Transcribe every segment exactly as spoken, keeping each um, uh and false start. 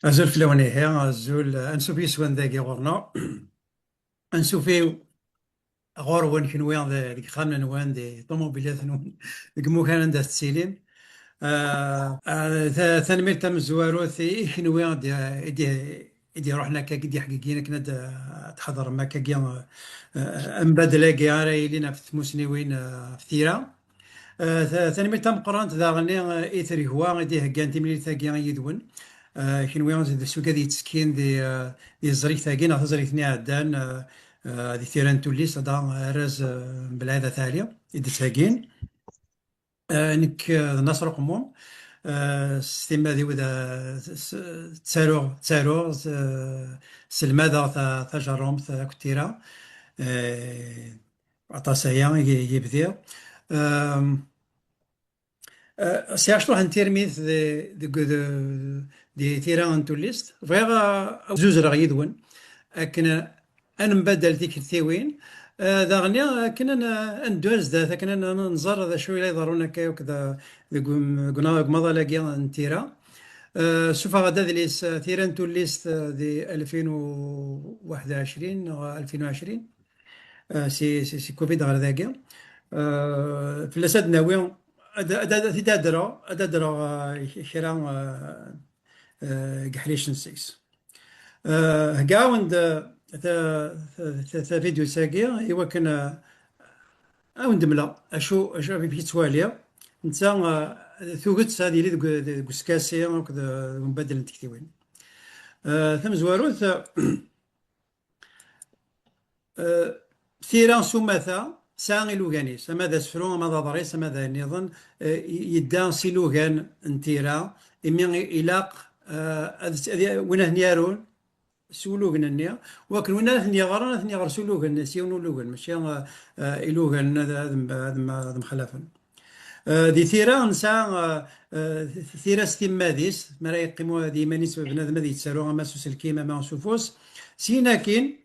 Azul fell-awen ihi, azul, ansuf yes-wen dagi ɣur-neɣ. Ansuf-iw ɣur-wen kenwi de-, deg ixxamen-nwen, di ṭumubilat-nwen, deg imukan anda tettilim. Ah, ah, ta-, tanemmirt tamezwarut i, i kenwi d-, i d-, i d-iruḥen akka, i d-iḥeggiyen akken ad d-, ad d-tḥeḍrem akkagi, ah, ambadel-agi ara yilin ɣef tmusniwin, ah, ɣef tira. Eh, ta-, tanemmirt tameqqrant daɣen i, i Tregwa i d-iheggan timlilit-agi yid-wen. Eh, kenwi s ugad yettekkin di, eh, di teẓrigt-agi neɣ taẓrigt-nni iɛeddan, eh, eh, di tira n tullist, da arraz, eh, Belɛid At Ɛli i d-ttheggin. Eh, nekk, eh, d Naṣer Uqemmum. Eh, s timmad-iw d, s-, s-, ttaruɣ, ttaruɣ, s-, selmadeɣ ta-, tajerrumt akked tira. Eh, aṭas aya i, i bdiɣ. Ehm, Eh, sɛiɣ cṭuḥ n tirmit di, deg, di, di tira n tullist. Bɣiɣ, eh, ad zuzreɣ yid-wen akken ad nembaddal tiktiwin, eh, daɣen akken ad n-, ad neddu ar zdat, akken ad n-, ad nẓer d acu i la iḍerrun akka akk da-, deg um-, deg una-, deg umaḍal-agi n tira. Eh, sufeɣ-d adlis, eh, Tira n tullist, eh, di alfin u waḥed u ɛecrin neɣ alfin u ɛecrin. Eh, si, si, si covid ɣer dagi. Eh, fell-as ad nawi, ad, ad, ad t-id-adreɣ, ad adreɣ, eh, k-, kra, eh, eh, deg iḥricen seg-s. Eh, heggaɣ-awen-d, eh, ta-, ta-, ta-, tavidyut-agi i wakken, eh, ad awen-d-mleɣ acu, acu amek i yettwaliɣ. Netta, eh, tuget ad yili deg, deg uskasi akked, eh, umbaddel n tektiwin. Eh, tamezwarut, eh, Eh, tira s umata tesɛa ilugan-is, ama d asefru, ama d aḍris, ama d ayen nniḍen, eh, yedda s ilugan n tira, imi i-, ilaq, eh, ad, ad, win ad ten-yarun s ulugen-nni, wakken win ara ten-yeɣren, ad ten-yeɣer s ulugen, s yiwen ulugen, mačči, eh, eh, ilugan ad, ad, ad, ad mxalafen. Eh, di tira nesɛa, eh, eh, tira s timmad-is, mi ara yeqqim d yiman-is bnadem ad yettaru ama s uselkim ama s ufus. Syin akkin,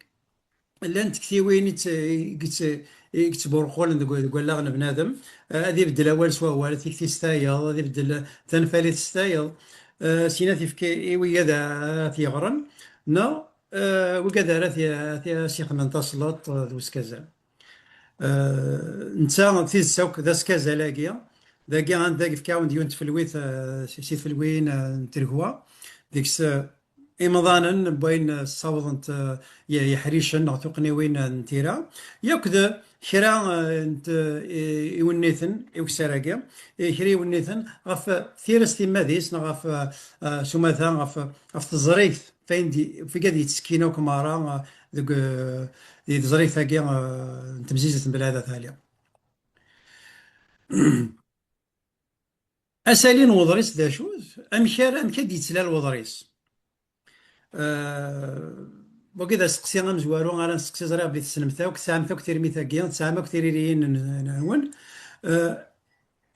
llant tektiwin i tt-, i tt-, i yettburqulen deg, deg wallaɣ n bnadem. Eh, ad ibeddel awal s wawal, tikti s tayeḍ, ad ibeddel tanfalit s tayeḍ. Eh, syin ad t-ifk i wigad ara t-yeɣren, neɣ, eh, wigad ara t-, ara t-, as-ixedmen tasleḍt, eh, d uskazal. Eh, netta tidet akk d askazal-agi. Dagi anda yefka-awen-d yiwen n tfelwit, eh, si, si tfelwiyin, eh, n Tregwa. Deg-s, eh, imḍanen n wayen, eh, ssawḍent, eh, y-, yeḥricen neɣ tuqniwin, eh, n tira. Yakk d kra, eh, n t-, i, iwenniten, i ukessar-agi, i kra iwenniten ɣef, eh, tira s timmad-is neɣ ɣef, eh, eh, s umata, ɣef, ɣef teẓrigt. Fayen di, figad yettekkin akk meṛṛa, eh, deg, eh, di teẓrigt-agi, eh, n temzizit n Belɛid At Ɛli. Asali n uḍris d acu-t? Amek ara, amek ad d-yettlal uḍris? Eh, wagi d aseqsi amezwaru ara nseqsi, ẓriɣ belli tessnemt akk, tesɛamt akk tirmit-agi, tesɛam akk tiririyin n-, n-, nwen. Eh,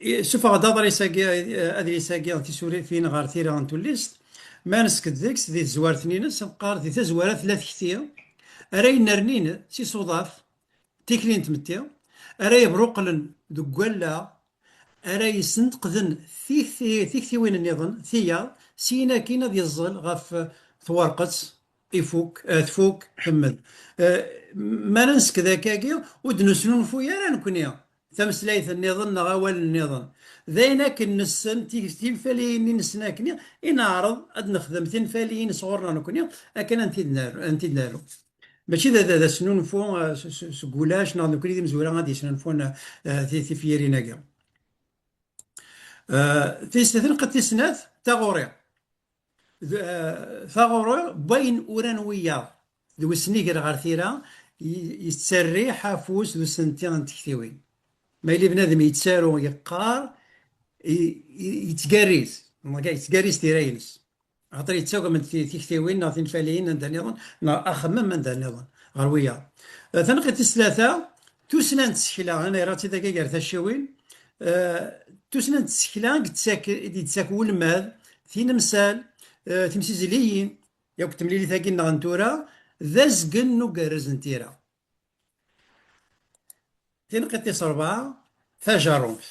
i-, sufeɣ-d aḍris-agi, eh, adlis-agi, tisuriwin ɣer tira n tullist. Ma nesked deg-s, di tezwart-nni-ines, neqqar di tazwara tella tekti, ara yennernin s isuḍaf, tikli n tmetti, ara yebruqlen deg wallaɣ, ara yesneqden tikti-, tiktiwin nniḍen, tiyaḍ, syin akkin ad yeẓẓel ɣef twerqet, ifuk, eh, tfuk, temmed. Eh, ma ara nesked akkagi, ur d-nesnunfuy ara nekni tameslayt nniḍen neɣ awal nniḍen. D ayen akken nessen, ti-, tinfaliyin i nessen akkenni, i neɛreḍ ad nexdem tinfaliyin sɣur-neɣ nekni, akken ad tent-id-naru, ad tent-id-naru. Mačči d, d, d asnunfu, eh, s, s, seg ulac, neɣ nekni d imezwura ad yesnunfun, eh, ti-, tifyirin-agi. Eh, tis-, taneqqiḍt tis snat, taɣuri. D, eh, taɣuri, n wayen uran wiyaḍ, d wesniger ɣer tira, y-, yettserriḥ afus d usenti n tektiwin. Ma yella bnadem yettaru, yeqqar, y-, y-, yettgerriz, yettgerriz tira-ines. Axaṭer yettagem ti-, tiktiwin neɣ tinfaliyin anda nniḍen, neɣ axemmem anda nniḍen, ɣer wiyaḍ. Eh, taneqqiḍt tis tlata, tussna n tsekla, ad nɣer-itt-id akka gar tacciwin. Eh, tussna n tsekla i yettak, i d-yettak welmad, tinemsal, eh, timsizliyin, yakk temlilit-agi nneɣ n tura, d azgen n ugerrez n tira. Tineqqiḍt tis rebɛa, tajerrumt.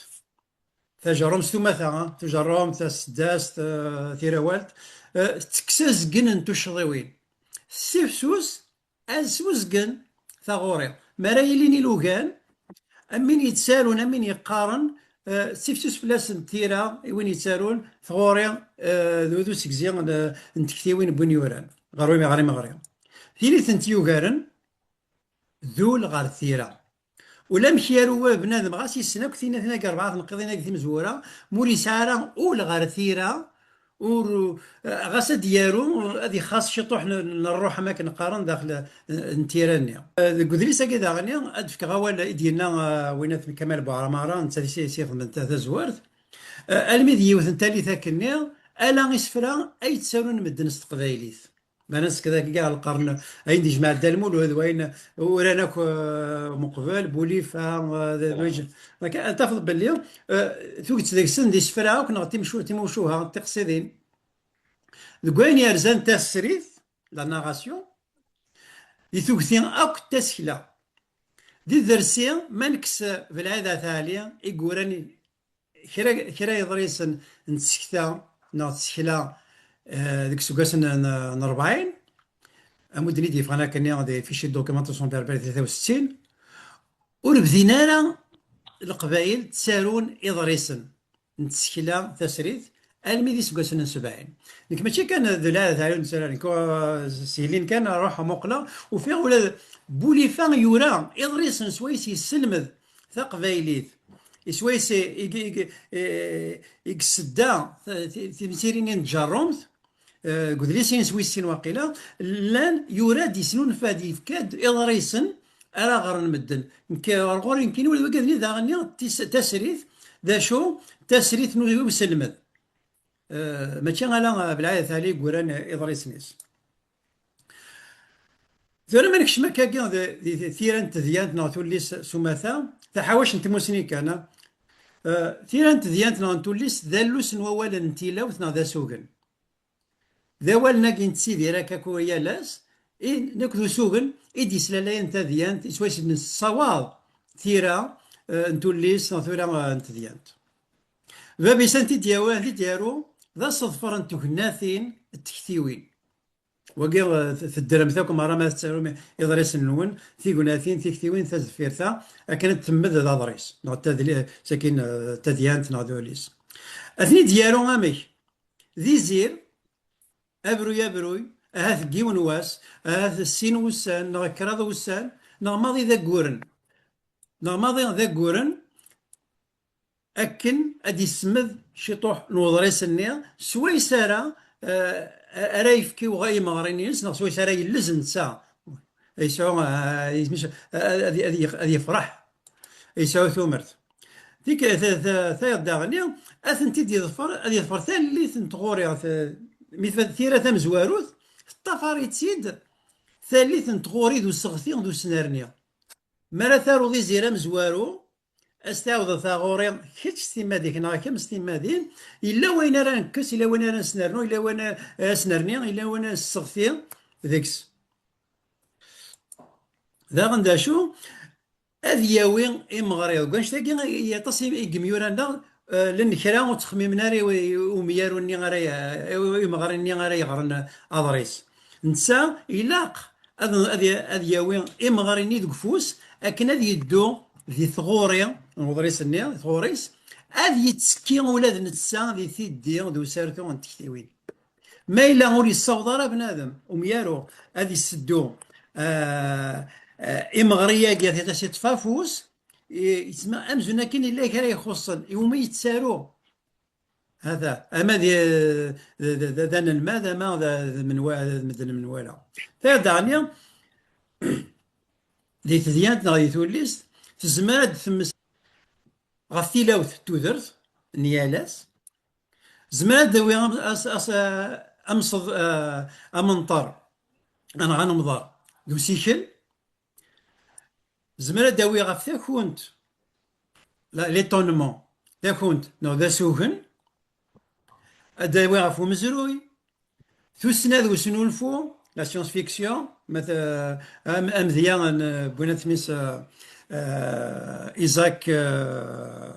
Tajerrumt s umata, ha? Tujerrumt, taseddast, eh, tirawalt. Eh, tettekkes azgen n tuccḍiwin. Tessifsus ad swezgen taɣuri. Mi ara yilin ilugan, am win yettarun, am win yeqqaren, eh, tessifsus fell-asen tira i win yettarun tɣuri, eh, d, d usegzi n, n tektiwin n win yuran ɣer win, ɣer imeɣri. Tili tent yugaren, d ul ɣer tira. Ulamek yaru wa bnadem, ɣas yessen akk tinatin-agi rebɛa tneqqiḍin-agi timezwura, ma ur yesɛi ara ul ɣer tira, ur, ɣas ad d-yaru, ad ixaṣ ciṭuḥ n, n ṛṛuḥ, am akken qqaren, daxel, eh, n tira-nni. Eh, deg udlis-agi daɣen, ad d-fkeɣ awal i d-yenna, eh, winat Kamal Buɛramara, netta di si, si tazwart. Eh, almi d yiwet n tallit akkenni, ala isefra ay ttarun medden s teqbaylit. Ma nessekd akka ɣer lqern, ayen d-yejmeɛ Dda Lmulud, wayen uran akk, eh, meqbel, Bulifa, eh, d, d, akka, ad tafeḍ belli, eh, tuget deg-sen d isefra akk neɣ timucu-, timucuha, tiqsiḍin. Deg wayen yerzan tasrit, la narration, di tugti akk d tasekla. Di dersi, ma nekkes Belɛid At Ɛli i yuran kra, kra iḍrisen n tsekta neɣ tsekla, eh, deg iseggasen n, n rebɛin, am udden i d-yeffɣen akkenni di fichier de documentation berbère tlata u settin, ur bdin ara Leqbayel ttarun iḍrisen n tsekla tasrit almi d iseggasen n sebɛin. Nekk mačči kan d la tɛayun sara, nekk, uh, s-, shelin kan ruḥ muqleɣ, ufiɣ ula d Bulifa yura iḍrisen swayes yesselmed taqbaylit, swayes i, i, i, i, i yessedda t-, t-, timsirin n tjerrumt, eh, deg udlis-ines wis sin waqila, llan yura-d, yesnulfa-d, yefka-d iḍrisen ara ɣren medden. Nekk, ɣer ɣur-i nekkini, ula d wigad-nni daɣen-nni, tis-, tasrit, d acu? Tasrit n uselmed. Eh, mačči ala, eh, Belɛid At Ɛli i yuran iḍrisen-is. Tura ma nekcem akkagi di, di tira n tedyant neɣ tullis s umata, taḥawact n tmusni kan, eh, tira n tedyant neɣ n tullis d allus n wawalen n tilawt neɣ d asugen. D awalen-agi nettidir akka yal ass, i, nekk d usugen i d-yeslalayen tadyant, iswayes nessawaḍ tira, eh, n tullis neɣ tura, eh, n tedyant. Bab-is ad t-id-yawi, ad t-id-yaru, d aseḍfer n tegnatin d tektiwin. Wagi, eh, t-, teddremt akk merra ma tettarum iḍrisen-nwen, tignatin, tiktiwin, tazeffirt-a, akken ad temmed d aḍris, neɣ tadli-, sakin, eh, tadyant neɣ d ulis. Ad ten-id-yaru amek? D izir, abruy abruy, ahat deg yiwen wass, ahat sin wussan, neɣ kraḍ wussan, neɣ maḍi d agguren. Neɣ maḍi d agguren, akken ad d-yesmed ciṭuḥ n uḍris-nni, swayes ara, eh, ara yefk i uɣ-, imeɣri-ines, neɣ swayes ara yellez netta. Yesɛu, eh, isem-is, eh, ad, ad, ad yef-, ad yefreḥ. Yesɛu tumert. Tik-, ta-, ta-, tayeḍ daɣen, ad tent-id-yeḍfer, ad yeḍfer tallit n tɣuri, t-, mi tfa-, tira tamezwarut, teṭṭafar-itt-id tallit n tɣuri d useɣti d usnerni. Mi ara taruḍ izir amezwaru, ad s-tɛawdeḍ taɣuri kečč s timmad-ik neɣ kemm s timmad-im, yella wayen ara nekkes, yella wayen ara nesnernu, yella wayen ara nesnerni, yella wayen ara nesseɣti deg-s. Daɣen d acu? Ad yawi imeɣri. Deg wanect-agi, i, aṭas i, i yemyuran daɣ, eh, llan kra ur ttxemmimen ara i, i umyaru-nni ara y-, i, i umeɣri-nni ara yeɣren aḍris. Netta ilaq ad, ad, ad yawi imeɣri-nni deg ufus akken ad yeddu di tɣuri n uḍris-nni, di tɣuri-s, ad yettekki ula d netta di tiddi d usartu n tektiwin. Ma yella ur yessaweḍ ara bnadem, umyaru, ad iseddu, ah, ah, imeɣri-agi, ad as-iṭṭef afus, i-, yettma-, amzun akken yella kra ixuṣṣen, iwumi yettaru. Hata, ama d, d, d, d, d anelmad, ama d, d menwa-, d medden menwala. Tayeḍ daɣen, di tedyant neɣ di tullist, tezmer ad d-temmes ɣef tilawt n tudert n yal ass, tezmer ad d-tawi am-, as-, as-, amseḍ-, eh, amenṭer, neɣ anemḍer d usikel, tezmer ad d-tawi ɣef takunt, la, l'étonnement, takunt neɣ d asugen, ad d-tawi ɣef umezruy, tussna d usnulfu, la science-fiction, ma t-, am-, amedya n, n, n, eh, Isaac, eh,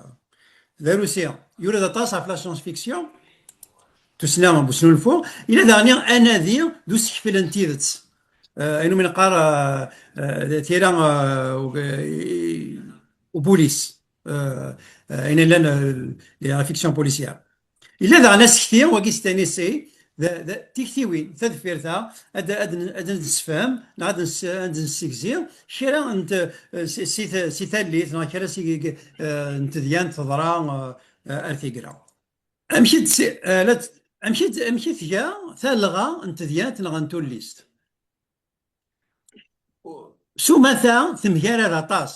d arusi, yura-d aṭas ɣef la science-fiction. tussna n usnulfu, yella daɣen anadi d usekfel n tidet. Eh, ayen umi neqqar, eh, eh, tira, eh, u-, eh, ubulis, eh, eh, ayen llan, eh, la fiction policière. Yella daɣen asekti, wagi s tanisi, d, d tiktiwin, tadfirt-a, ad, ad, ad nessefhem, neɣ ad ness-, ad nessegzi, kra n t-, si, si, si tallit, neɣ kra si, eh, n tedyant teḍra, eh, ar tigra. Amek i d-, eh, la t-, amek i d-, amek i tga talɣa n tedyant neɣ n tullist? S umata, temgarad aṭas.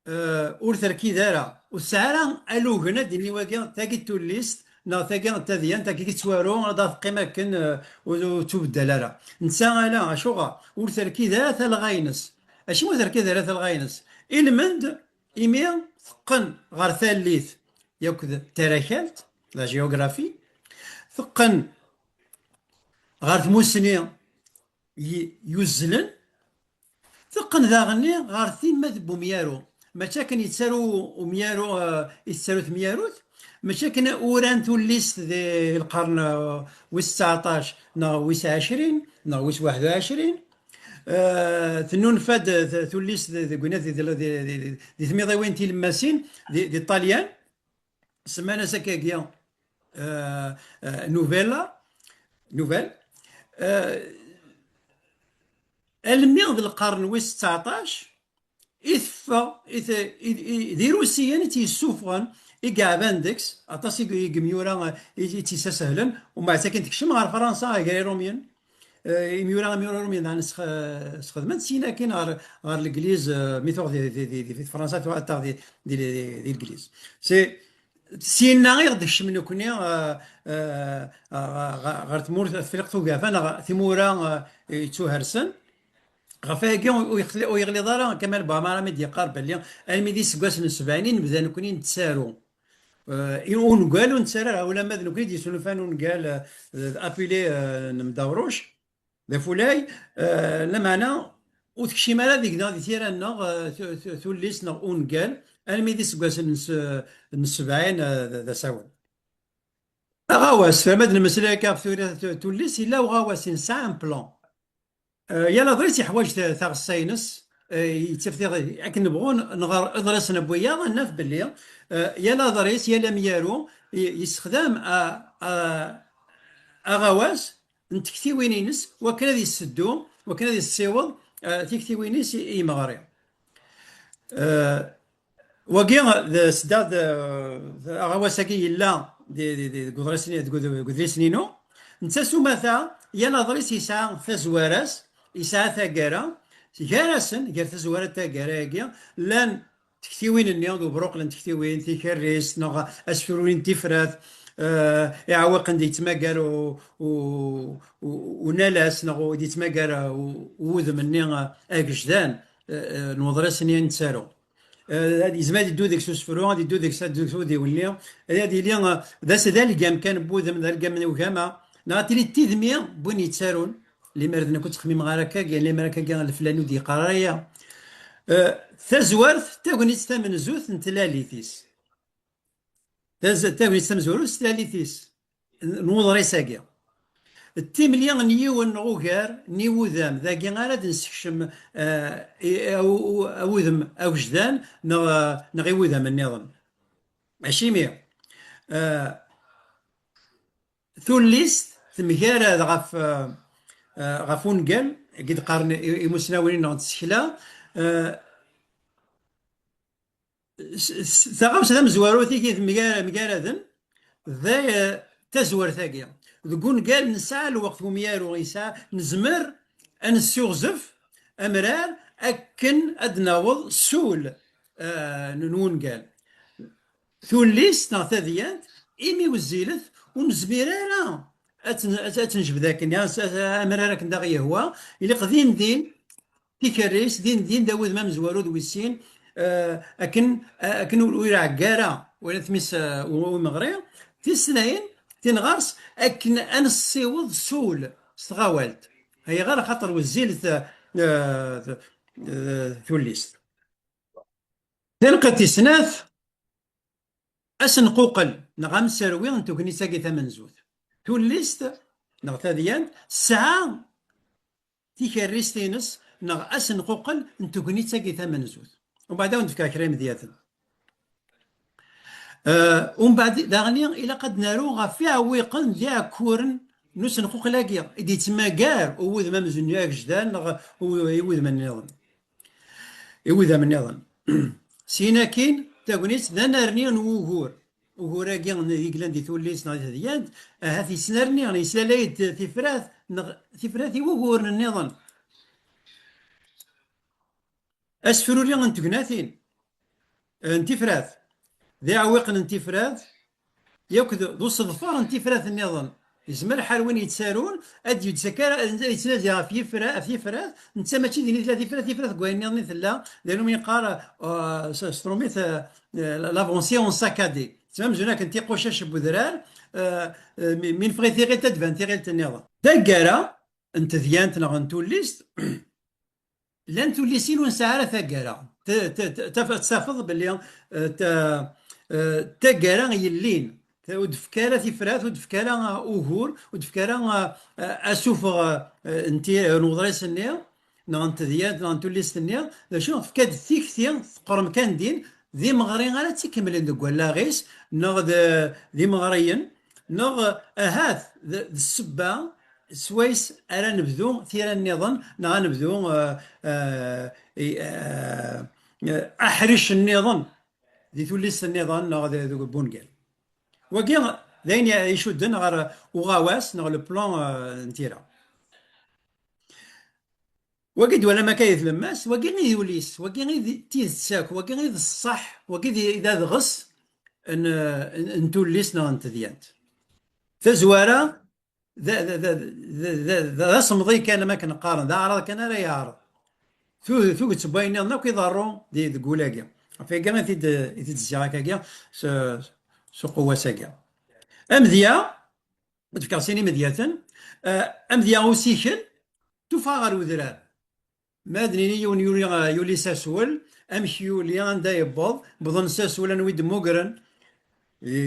Eh, ur terkid ara, ur tesɛi ara alugen ad d-tini wagi, tagi d tullist, neɣ tagi d tadyant, tagi i tettwaru, ad teqqim akken, eh, ur, ur tettubeddal ara. Netta ala, acuɣer? Ur terkid ara talɣa-ines. Acimi ur terkid ara talɣa-ines? Ilmend, imi teqqen ɣer tallit yakk d tarakalt, la géographie, teqqen ɣer tmussni y-, yuzzlen, teqqen daɣenni ɣer timmad n umyaru. Mačči akken yettaru umyaru, eh, i tettaru temyarut, mačči akken uran tullist di lqern, eh, wis tseɛṭac neɣ wis ɛecrin neɣ wis waḥed u ɛecrin. Eh, tennunfa-d, eh, t-, tullist di, deg winat di, di, di, di, di tmiḍiwin tilemmasin di, di Ṭṭalyan. Semman-as akkagi, eh, eh, Novella, Nouvelle. Eh, almi d lqern wis tseɛṭac, i teffeɣ, i te-, i, i, d Irusiyen i tt-yessufɣen, i yeɛban deg-s, aṭas i, i yemyura, eh, i, i tt-yessasehlen, u mbeɛd akin tekcem ɣer Fransa, gar Irumyen. Eh, imyura, imyura Irumyen, daɣen sx-, sxedmen-tt syin akin ɣer, ɣer Legliz, eh, mi tuɣ di, di, di, di, di Fransa, tuɣ aṭaɣ di, di, di, di Legliz. C'est, syenna i ɣ-d-kecmen nekni, eh, eh, ɣ-, ɣ-, ɣer tmurt, Tefriqt Ugafa, neɣ timura, eh, yettuhersen. Ɣef wayagi ur, ur yexli-, ur yeɣliḍ ara Kamal Buɛmara mi d-yeqqar belli almi d iseggasen n sebɛin i nebda nekni nettaru. Eh, i ungal ur nettarra ara, ulamma d nekni d-yesnulfan ungal, eh, d Apulé, eh, n Mdawruc, d Afulay, eh, lameɛna ur tekcim ara deg-neɣ, di tira-nneɣ, eh, tu-, tu-, tullist neɣ ungal, almi d iseggasen n s-, n sebɛin, eh, d, d asawen. Aɣawas, ma d-nemmeslay akka ɣef tura tu-, tullist, yella uɣawas, nesɛa un plan. Eh, yal aḍris yeḥwaǧ ta-, taɣessa-ines, eh, yettaf tiɣ-, akken nebɣu n-, nɣer iḍrisen n wiyaḍ, ad naf belli, eh, yal aḍris, yal amyaru, y-, yessexdam a-, a-, aɣawas n tektiwin-ines, wakken ad yesseddu, wakken ad yessiweḍ, eh, tiktiwin-is i, i yimeɣri. Eh, wagi, d, sda d, d aɣawas-agi yella di, di, di, deg uḍris-nni, deg ud-, deg udlis-nni-inu. Netta s umata, yal aḍris yesɛa tazwara-s, yesɛa taggara, gar-asen, gar tazwara d taggara-agi, llan tektiwin-nni, d ubruqel n tektiwin, tikerrist, neɣ asefru n tifrat, eh, iɛewwiqen d-yettmagar u-, u-, u-, unalas, neɣ u-, d-yettmagar u-, wudem-nni, eh, agejdan, eh, eh, n uḍris-nni i nettaru. Eh, ad yezmer ad yeddu deg-s usefru, ad yeddu deg-s, ad yeddu deg udiwenni, ad yili, eh, d as-, d algam kan n wudem, d algam n ugama, neɣ ad tili d tidmi n win yettarun. Limer d nekk ur ttxemmimeɣ ara akkagi, limer akkagi leflan ur d-yeqqar ara aya. Eh, tazwart, tagnit tamenzut n tlalit-is. Taz-, tagnit tamezwarut s tlalit-is n, n uḍris-agi. D timli n yiwen neɣ ugar n iwudam, dagi ara d-nessekcem, eh, i, a, u-, u-, awudem agejdan neɣ, eh, neɣ iwudam nniḍen. Acimi, eh, tullist temgarad ɣef, eh, eh, ɣef ungal, i d-qqaren i, imusnawen neɣ n tsekla, eh, s-, s-, taɣawsa tamezwarut i temgar-, mgaraden d, eh, tazwart-agi. Deg ungal nesɛa lweqt umyaru, yesɛa, nezmer ad nessiɣzef amrar akken ad d-naweḍ s ul, eh, n, n wungal. Tullist neɣ tadyant, imi wezzilet, ur nezmir ara ad ten-, ad, ad tt-nejbed akken, ya, s-, amrar akken d aɣ-yehwa, ilaq din din, tikerrist, din din d awudem amezwaru d wis sin, eh, akken, eh, akken ur, ur iɛegga ara, wala tmis, eh, u-, umeɣri, tis tnayen, tin ɣer-s, akken ad nessiweḍ s ul, s tɣawalt. Ayɣer? Axaṭer wezzilet, eh, eh, tullist. Tanqiḍt tis snat, asenquqel. neɣ amserwi n tegnit-agi tamenzut. Tullist neɣ tadyant tesɛa tikerrist-ines neɣ asenquqel n tegnit-agi tamenzut. Umbeɛd ad wen-d-fkeɣ kra imedyaten. Eh, umbeɛd daɣen ilaq ad naru ɣef iɛewwiqen d iɛekkuren n usenquqel-agi i d-yettmagar uwudem amezwaru agejdan neɣ u-, i wudem nniḍen. I wudam nniḍen. Syin akkin, tagnit d anerni n wugur. Ugur-agi n-, i yellan di tullist neɣ di tedyant, ahat yesnerni, yeslalay-d tifrat, neɣ tifrat i wuguren nniḍen. Asefruri n tegnatin, n tifrat, d iɛewwiqen n tifrat, yakk d, d useḍfar n tifrat nniḍen. Yezmer lḥal win yettarun ad d-yeǧǧ akka, ad yettnadi ɣef yifra-, ɣef tifrat, netta mačči din i tella tifrat, tifrat deg wayen nniḍen i tella, d ayen umi yeqqar, uh, s, s trumit, uh, l'avancée en saccadé. Tettma amzun akken tiqucac n wedrar, uh, uh, mi, mi neffeɣ i tiɣilt ad d-tban tiɣilt nniḍen. Taggara n tedyant neɣ n tullist, llan tullisin ur nesɛi ara taggara. T-, t-, t-, taf-, ad tafeḍ belli, eh, ta-, eh, taggara yellin. Ta-, ur d-tefka ara tifrat, ur d-tefka ara, eh, ugur, ur d-tefka ara, eh, eh, asufeɣ, eh, n ti-, n uḍris-nni, neɣ n tedyant, neɣ n tullist-nni. D acu, tefka-d tikti, teqqrem kan din, d imeɣri ara tt-ikemmlen deg wallaɣ-is, neɣ d, d imeɣriyen, neɣ ahat d, d ssebba swayes ara nebdu tira nniḍen, neɣ ad nebdu, eh, eh, i, eh, eh, aḥric nniḍen di tullist nniḍen neɣ d, deg wungal. Wagi d ayen icudden ɣer uɣawas neɣ le plan, eh, n tira. Wagi d-twalam akka di tlemmast, wagi i d ul-is, wagi i d tidet akk, wagi i d ṣṣeḥ, wagi i d, i d adɣes n, n, n tullist neɣ n tedyant. Tazwara d, d, d asemḍi kan, am akken qqaren, d aɛraḍ kan ara yeɛreḍ. Tu-, tuget n wayen nniḍen akk iḍerru di, deg wul-agi. Ɣef wagi i t-id, i t-id-zziɣ akkagi s, s uqewwas-agi. Amedya, ad d-fkeɣ sin imedyaten, eh, amedya usikel, tuffɣa ɣer udrar. Ma ad nini yiwen yuli, yuli s aswel, amek yuli, anda yewweḍ, wwḍen s aswel, anwa i d-mmugren, i,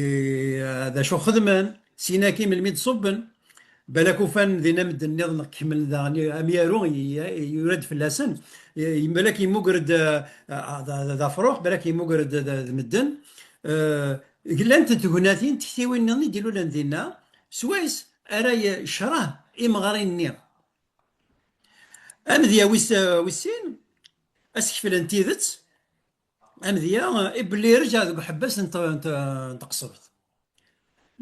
d acu xedmen, syin akkin melmi d-ṣubben, balak ufan dinna medden nniḍen kemmlen daɣen amyaru, i, i, yura-d fell-asen, i, balak yemmuger-d, eh, d, d, d afrux, balak yemmuger-d d, d medden. Eh, llant tegnatin, tiktiwin nniḍen i d-ilulen dinna, swayes ara yecreh imeɣri-nni. Amedya wis, wis sin, asekfel n tidet, amedya, eh, i belli ireǧǧa deg uḥebbas n t-, n t-, n teqsebt.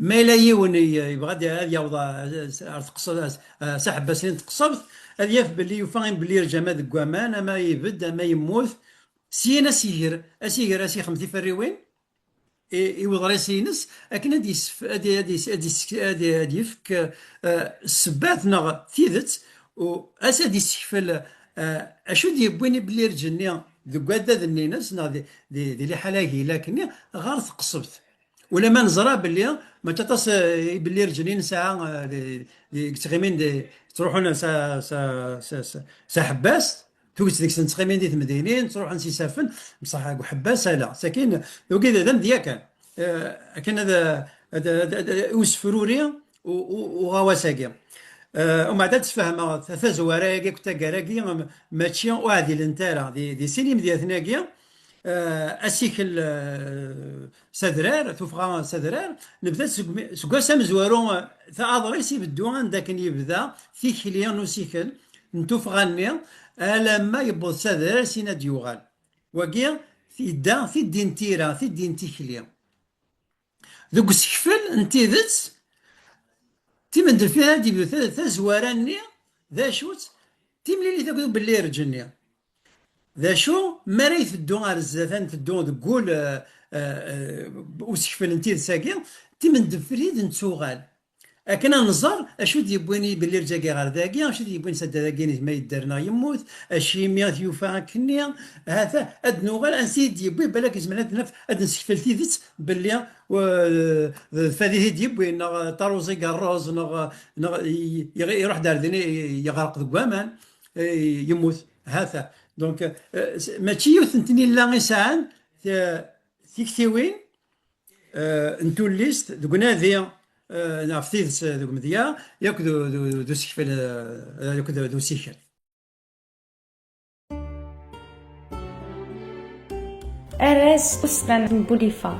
Ma yella yiwen i, yebɣa ad, ad yaweḍ a-, a-, ar teqsebt, a-, a-, s aḥebbas-nni n teqsebt, ad yaf belli yufa belli ireǧǧa ama deg waman, ama ibedd, ama yemmut. Syin as-iger, as-iger, as-ixem tiferriwin, i, i uḍris-ines, akken ad yesf-, ad, ad, ad, ad, ad yefk, eh, ssebbat neɣ tidet, u as ad yessekfel, eh, acu d-yewwin i belli ireǧ-nni deg waddad-nni-ines, neɣ di, di, di liḥala-agi ilak-nni, ɣer teqsebt. Ulamma neẓra belli mačči aṭas, eh, i belli ireǧ-nni nesɛa, eh, di, di, i yettɣimin di, ttruḥun s, s, s, s, s aḥebbas, tuget deg-sen ttɣimin di temdinin, ttruḥun s isaffen, bṣaḥ deg uḥebbas ala. Sakin, wagi d, d amedya kan. Eh, akken ad, ad, ad, ad, i usefruri u, u, uɣawas-agi. Eh, umbeɛd ad d-sfehmeɣ ta-, tazwara-agi akked taggara-agi, m-, mačči ur ɛdilent ara. Di, di sin imedyaten-agi, eh, asikel, eh, s adrar, tuffɣa s adrar, nebda seg mi, seg wass amezwaru, eh, ta-, aḍris ibeddu anda akken yebda tikli n usikel n tuffɣa-nni, alamma yewweḍ s adrar, syin ad d-yuɣal. Wagi, yedda tiddi n tira, tiddi n tikli. Deg usekfel n tidet, timendeffirt ad d-yebdu ta-, tazwara-nni, d acu-tt? Timlilit akked ubellireǧ-nni. D acu, mi ara iteddu ar zdat, ad nteddu deg wul, eh, eh, eh, usekfel n tidet-agi, timendeffirt i d-nettuɣal. Akken ad nẓer acu d-yewwin i belli rǧagi ɣer dagi, acu d-yewwin s adda dagi ma yedder neɣ yemmut, acimi t-yufa akkenni, hata ad nuɣal ansi i d-yewwi, balak izmer ad naf, ad nsekfel tidet belli, uh, d fadit i d-yewwi, neɣ taruẓi deg rruẓ, neɣ, neɣ i-, i-, iruḥ-d ar din, i-, yeɣreq deg waman, i-, yemmut, hata. Donc, eh, s-, mačči yiwet n tnila i sɛan, t-, tiktiwin, eh, n tullist deg unadi, eh, ɣef tidet, eh, deg umedya, yakk d u-, d u-, d usekfel, eh, yakk d u-, d usikel. Arraz usnan n Bulifa.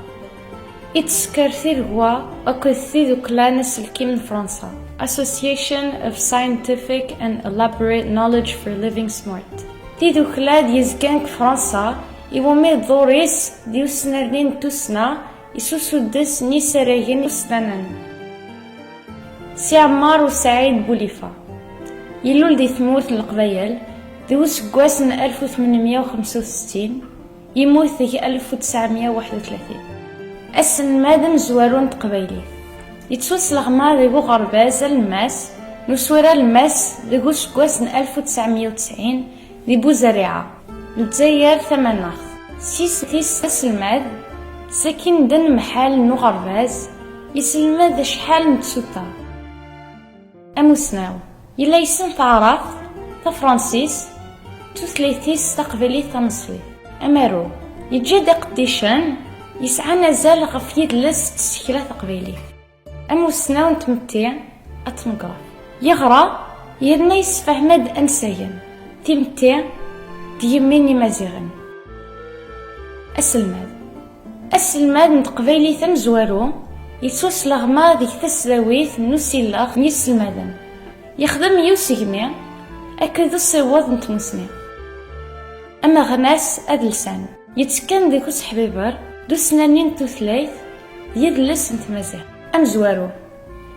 Ittesker tiregwa akked tidukla n aselkim n Fransa, Association of Scientific and Elaborate Knowledge for Living Smart. Tidukla d yezgan deg Fransa, iwumi dduri-s d usnerni n tussna, s usuddes n yisaragen usnanen. Si Ɛemmar u Saɛid Bulifa. Ilul di tmurt n Leqbayel di useggas n alef u tmenmya u xemsa u settin, yemmut deg alef u tesɛemya u waḥed u tlatin. Aselmad amezwaru n teqbaylit. Yettusleɣma deg uɣerbaz alemmas n uswir alemmas deg useggas n alef u tesɛemya u tesɛin di Buzerriɛa, Lezzayer Tamaneɣt. Tis, tis aselmad, sakin d anemḥal n uɣerbaz, yesselmad acḥal n tsuta. Amusnaw, yella yessen taɛrabt, tafransist, tutlayt-is taqbaylit tameṣrit. Amaru, yeǧǧa-d iqeddicen yesɛan azal ɣef yidles d tsekla taqbaylit. Amusnaw n tmetti, atmegraf. Yeɣra yerna yessefhem-d ansayen, timetti d yemmi n Imaziɣen. Aselmad. Aselmad n teqbaylit amezwaru yettusleɣma deg tasdawit n usileɣ n yiselmaden. Yexdem i usegmi akked usiweḍ n tmusni. Ameɣnas adelsan. Yettekkan deg useḥbiber d usnani n tutlayt d yidles n tmaziɣt. Amezwaru.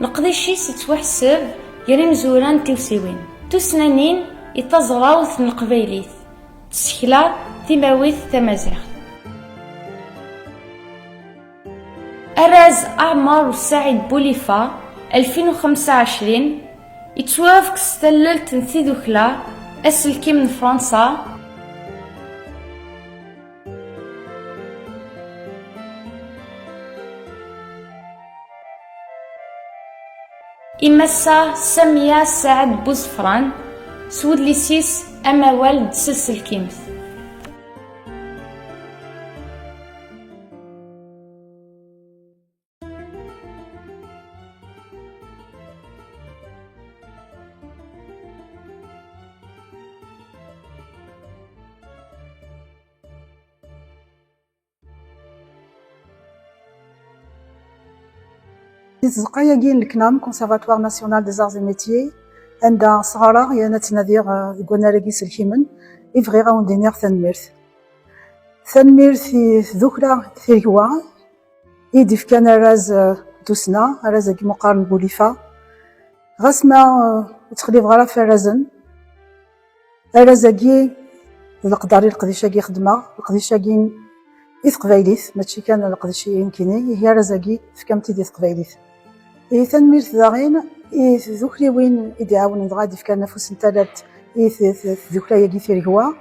Leqdic-is yettwaḥseb gar imezwura n tiwsiwin, tusnanin i taẓrawt n leqbaylit, tsekla timawit tamaziɣt. Arraz Ɛmer u Saɛid Bulifa, alfin u xemsa u ɛecrin, yettwafk s tallelt n tidukla aselkim n Fransa, i Massa Samia Saɛd Buzefran s wedlis-is Amawal d tselselkimt. Di tzeqqa-agi n leknam, Conservatoire National des Arts et Métiers, anda sɣareɣ yerna ttnadiɣ, eh, deg wannar-agi iselkimen, i bɣiɣ ad wen-d-iniɣ tanemmirt. Tanemmirt i tdukla Tirgwa i d-ifkan arraz, eh, n tussna, arraz-agi meqqar n Bulifa. Ɣas ma, eh, ur ttqellibeɣ ara ɣef warrazen, arraz-agi d leqder i leqdic-agi xedmeɣ, leqdic-agi i teqbaylit, mačči kan leqdic i nekkini, ihi arraz-agi tefkam-t-id i teqbaylit. Ihi tanemmirt daɣen i tdukkliwin i d-iɛawnen dɣa ad d-ifkan afus n tallalt i t-, t-, tdukla-agi Tirgwa,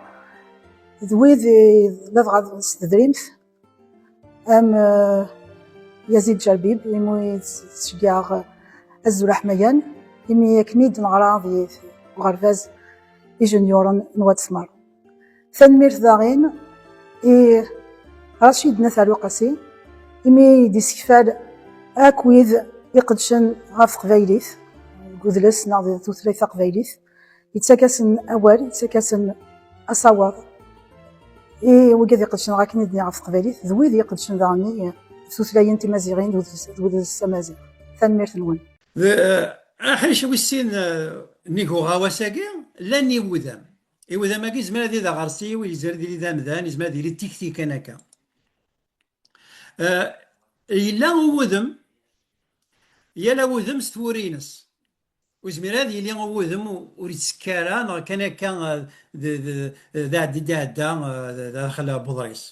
d wid i ladɣa s tedrimt, am, eh, Yazid Jerbib, imi i s-, s-, ceggɛeɣ azul aḥmayan, imi akken i d-neɣra di uɣerbaz ijenyuren n Wat Smaṛ. Tanemmirt daɣen i Racid n At Ɛli Uqasi, imi i d-isekfal akk wid iqeddcen ɣef teqbaylit, deg udles neɣ di tutlayt taqbaylit, yettak-asen awal, yettak-asen asawaḍ. I wigad iqeddcen ɣer akken i d-nniɣ ɣef teqbaylit, d wid iqeddcen daɣen i tutlayin timaziɣin d udles, d udles amaziɣ. Tanemmirt-nwen. D, eh, aḥric wis sin, eh, nnig uɣawas-agi, llan iwudam. Iwudam-agi yezmer ad d-aɣersiw, yezmer ad yili d amdan, yezmer ad yili d tikti kan akka. Eh, yella uwudem, yal awudem s twuri-ines. Ur yezmir ad yili uwudem u-, ur yettekka ara, neɣ kan akka, eh, d, d, d aɛeddi d-iɛedda, eh, d, d daxel n uḍris.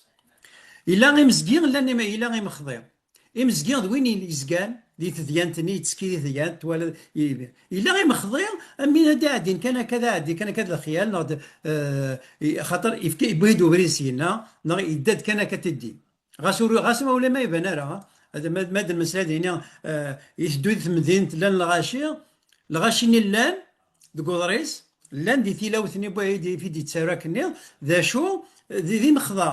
Yella imezgi, llan im-, yella imexḍi. Imezgi d win yezgan di tedyant-nni, yettekki di tedyant, twala, i-, yella imexḍi, am win ad d-iɛeddin kan akka, d aɛeddi kan akka d lexyal, neɣ d, eh, i-, xaṭer yefka, yewwi-d ubrid syenna, neɣ yedda-d kan akka tiddi. Ɣas ur, ɣas ma ula ma iban ara, ha? Ad, ma, ma d lmesla dini, eh, iteddu di temdint, llan lɣaci, lɣaci-nni llan deg uḍris, llan di tilawt-nni, wahid i d-yettaru akkenni, d acu, d, d imexḍa.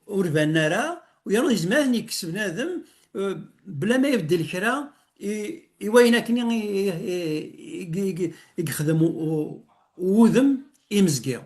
Ur banen ara, u yerna yezmer ad ten-yekkes bnadem, eh, bla ma ibeddel kra i, i wayen akken i, i, i, i, i, i yexdem u-, u-, wudem imezgi.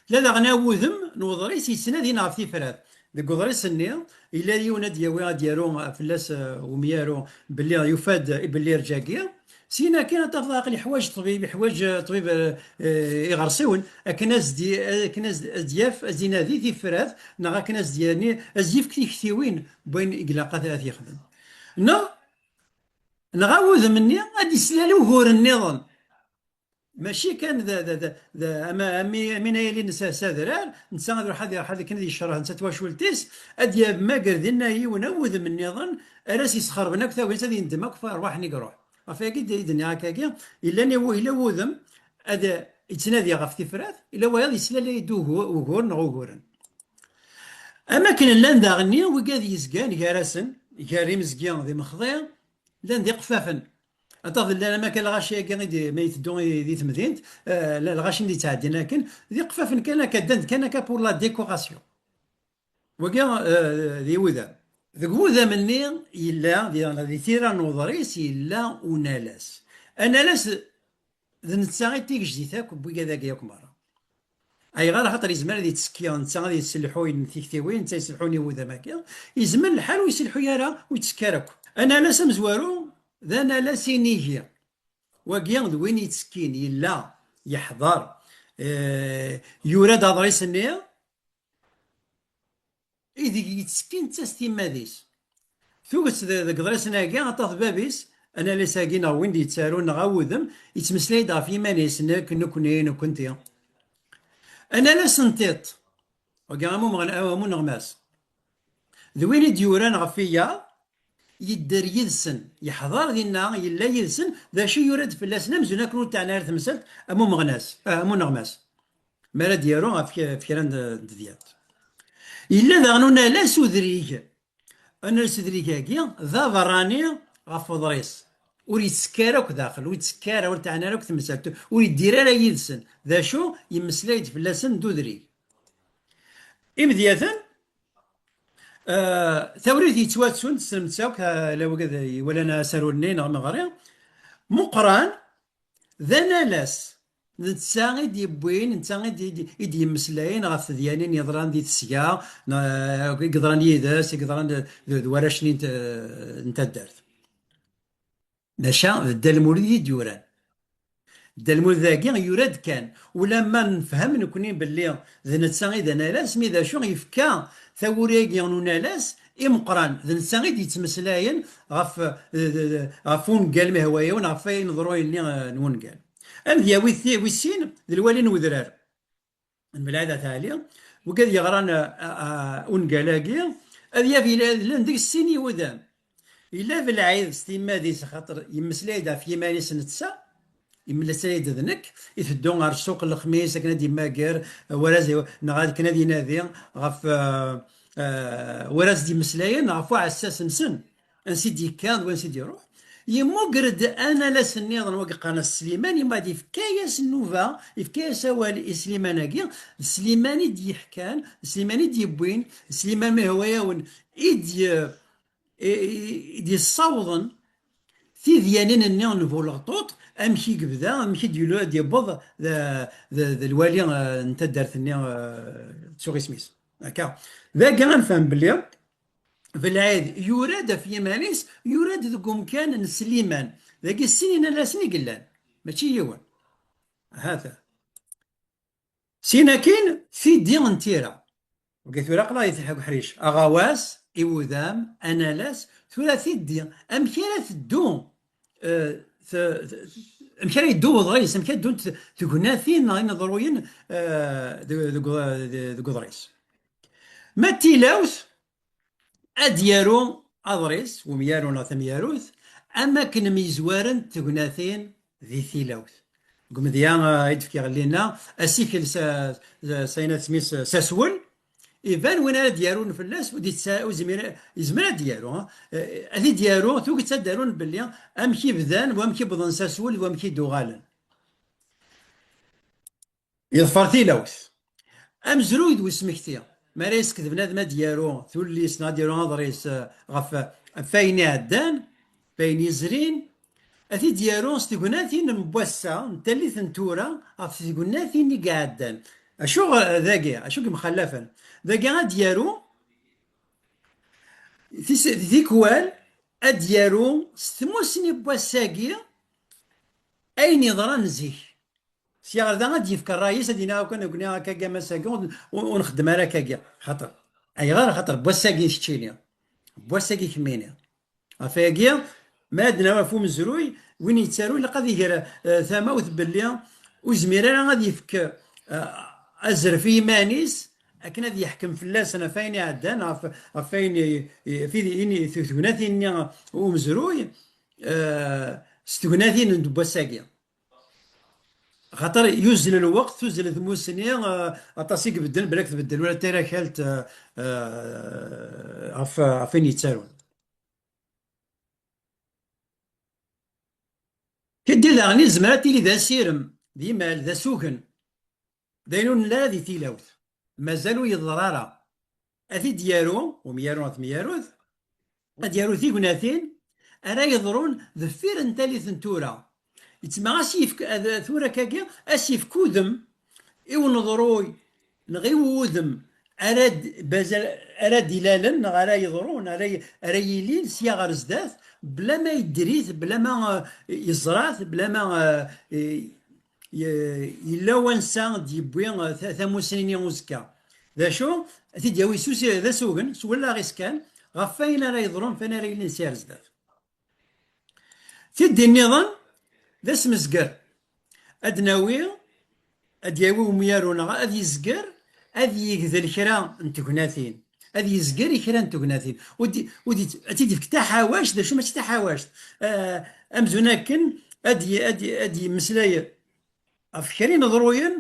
La daɣen awudem n uḍris yettnadin ɣef tifrat. Deg uḍris-nni, yella yiwen ad d-yawi, ad d-yaru fell-as, eh, umyaru belli yufa-d belli irǧa-gi. Syin akin ad tafeḍ aql iḥwaǧ ṭṭbib, iḥwaǧ, eh, ṭṭbib, eh, eh, iɣersiwen, akken ad s-d-, akken ad s-d-, ad s-d-yaf, ad s-d-inadi tifrat, neɣ akken ad s-d-yerni, ad s-d-yefk tiktiwin n wayen i ilaq ad, ad t-yexdem. Neɣ, neɣ awudem-nni ad d-islal uguren nniḍen. Mačči kan d, d, d, d, ama, ami, ami yili s, s adrar, netta ad iruḥ ad iruḥ ad akken ad yecreh netta twacult-is, ad yemmager dinna yiwen awudem nniḍen, ara s-yesxerben akk tagnit, ad yendem akk ɣef rrwaḥ-nni i iruḥ. Ɣef wagi i d-, i d-nniɣ akkagi, yella ni-, yella wudem ad yettnadi ɣef tifrat, yella wayeḍ yeslalay-d ugu-, ugur neɣ uguren. Am akken llan daɣenni wigad yezgan gar-asen, gar imezgi d imexḍi, llan d iqeffafen. Ad tafeḍ llan am akka lɣaci-agi i d-, ma iteddu i, di temdint, eh, la-, lɣaci i d-yettɛeddin akken, d iqeffafen kan akka, ddan-d kan akka pour la décoration. Wagi, eh, d iwudam. Deg wudam-nni yella, di, di tira n uḍris, yella unalas. Analas d netta i d tigejdit akk n wigad-agi akk merra. Ayɣer? Axaṭer yezmer ad yettekki, netta ad yesselḥuy n tiktiwin, netta yesselḥun i wudam-agi, yezmer lḥal ur yesselḥuy ara, ur yettekki ara akk. Analas amezwaru d analas inigi. Wagi d win yettekkin, yella, yeḥḍer, eh, yura-d aḍris-nni, ideg yettekki netta s timmad-is. Tuget de-, deg iḍrisen-agi, aṭas bab-is, analas-agi neɣ win d-yettarun neɣ awudem, yettmeslay-d ɣef yiman-is, nekk, nekkni, nekkenti. Analas n tiṭ, wagi am umeɣn-, am uneɣmas. D win i d-yuran ɣef wiyaḍ, yedder yid-sen, yeḥḍer dinna, yella yid-sen, d acu yura-d fell-asen, amzun akken ur teɛni ara temsalt, am umeɣnas, ah, am uneɣmas. Mi ara d-yaru ɣef k-, ɣef kra n d-, n tedyabt. Yella daɣen unalas udrig. Unalas udrig-agi d aberrani ɣef uḍris. Ur yettekki ara akk daxel, ur yettekki ara, ur teɛni ara akk temsalt, ur yeddir ara yid-sen. D acu? Yemmeslay-d fell-asen d udrig. Imedyaten, eh, tawrirt yettwattun, tessnemt-tt akk, eh, la wigad iwalan asaru-nni neɣ meɣri, Meqqran d analas, d netta i d-yewwin, netta i d-, i d-, i d-yemmeslayen ɣef tedyanin yeḍran di tesga, n-, i yeḍran yid-s, i yeḍran d, d, d warrac-nni n t-, n taddart. Maca d Dda Lmulud i d-yuran. Dda Lmulud-agi yura-d kan, ulamma nefhem nekni belli d netta i d analas, mi d acu yefka tawuri-agi n unalas i Meqqran, d netta i d-yettmeslayen ɣef, ɣef ungal, ma yehwa-yawen, ɣef wayen ḍruyen-nni, eh, n wungal. Ad yawi ti-, wis sin, d lwali n wedrar. Mebɛid At Ɛli, wigad yeɣran, a, a, a, ungal-agi, ad yaf yella llan deg-s sin yiwudam. Yella Belɛid s timmad-is, axaṭer yemmeslay-d ɣef yiman-is netta, yemmeslay-d d nekk, iteddu ɣer ssuq n lexmis akken ad d-yemmager, eh, war ad, neɣ akken ad inadi ɣef, eh, eh, war ad d-yemmeslayen ɣef uɛessas-nsen. Ansi d-yekka d wansi d-iruḥ. Yemmuger-d analas nniḍen, wagi qqaren-as Sliman, yemma d yefka-yas nnuba, yefka-yas awal i Sliman-agi, d Sliman i d-yeḥkan, d Sliman i d-yewwin, d Sliman, ma yehwa-yawen, i d-, i, i, i d-yessawḍen tidyanin-nni n Buleɣṭuṭ, amek i yebda, amek i d-yulu, ad d-yewweḍ d, d, d lwali, eh, n taddart-nni, eh, ttuɣ isem-is. Akka. Dagi ad nefhem belli Belɛid yura-d ɣef yiman-is, yura-d deg umkan n Sliman. Dagi sin inalasen i yellan, mačči yiwen. Hata. Sin akin, tiddi n tira. Wagi tura aql-aɣ di Tḥa Uḥric. Aɣawas, iwudam, analas, tura tiddi. Amek ara teddu, eh, t-, t-, amek ara yeddu uḍris, amek ara ddunt tegnatin neɣ ineḍruyen, eh, deg, deg, deg uḍris? Ma d tilawt, ad d-yaru aḍris, umyaru neɣ tamyarut, am akken myezwarent tegnatin di tilawt. Deg umedya, eh, i d-fkiɣ llinna, asikel s, s, s ayen ad tmis, s aswel, iban win ara d-yarun fell-as, ur d-yetta-, ur zmir-, yezmer ad d-yaru, ha? Eh, ad t-id-yaru, tuget ad d-arun belli amek i bdan, wamek i wwḍen s aswel, d wamek i d-uɣalen. Yeḍfer tilawt. Amezruy d usmekti. mi ara yesk d bnadem ad d-yaru tullist neɣ ad d-yaru aḍris, eh, ɣef, ɣef wayen iɛeddan, ɣef wayen yezrin, ad t-id-yaru s tegnatin n wass-a, n tallit n tura, ɣef tegnatin i iɛeddan. Acu, eh, dagi, acu i yemxallafen? Dagi ad d-yaru tis-, tikwal, ad d-yaru s tmusni n wass-agi ayen yeḍran zik. Sya ɣer da ad d-yefk ṛṛay-is, ad d-yini: "Akk nekkni akkagi a mass-agi, ur, ur nxeddem ara akkagi." Xaṭer, ayɣer? Xaṭer n wass-agi keččini, n wass-agi kemmini. Ɣef wayagi, ma ad nawi ɣef umezruy, win yettarun ilaq ad iger, eh, tamawt belli ur yezmir ara ad yefk, eh, azref i yiman-is akken ad yeḥkem fell-asen ɣef wayen iɛeddan, ɣef, ɣef wayen i, i, ɣef i, i, tegnatin-nni umezruy, eh, s tegnatin n wass-agi. Xaṭer yuzzel lweqt, tuzzel tmussni, eh, aṭas i ibeddel, balak tbeddel ula d tirakalt, eh, eh, ɣef, ɣef wayen yettarun. Tiddi daɣen i tezmer ad tili d asirem, d imal, d asugen, d ayen ur nelli ara di tilawt. Mazal ur yeḍra ara. Ad t-id-yaru umyaru neɣ temyarut, ad d-yaru tignatin ara yeḍrun deffir n tallit n tura. Yettma as-yefk, ad, tura akkagi, as-yefk udem i uneḍruy neɣ i wudem ara d-, bazal, ara d-ilalen neɣ ara yeḍrun, ara y-, ara yilin sya ɣer zdat, bla ma yedder-it, bla ma, eh, yeẓra-t, bla ma, eh, ye-, yella wansa d-yewwi, eh, ta-, tamusni-nni uzekka. D acu? Ad t-id-yawi s usi-, d asugen, s wallaɣ-is kan, ɣef wayen ara yeḍrun, ɣef wayen ara yilin sya ɣer zdat. Tiddi nniḍen, d asmezger. Ad nawi, ad yawi umyaru neɣ ad yezger, ad yegdel kra n tegnatin. Ad yezger i kra n tegnatin. Ur d-, ur d-, ad t-id-yefk taḥawact, d acu mačči taḥawact. Ah, amzun akken ad y-, ad y-, ad yemmeslay ɣef kra ineḍruyen,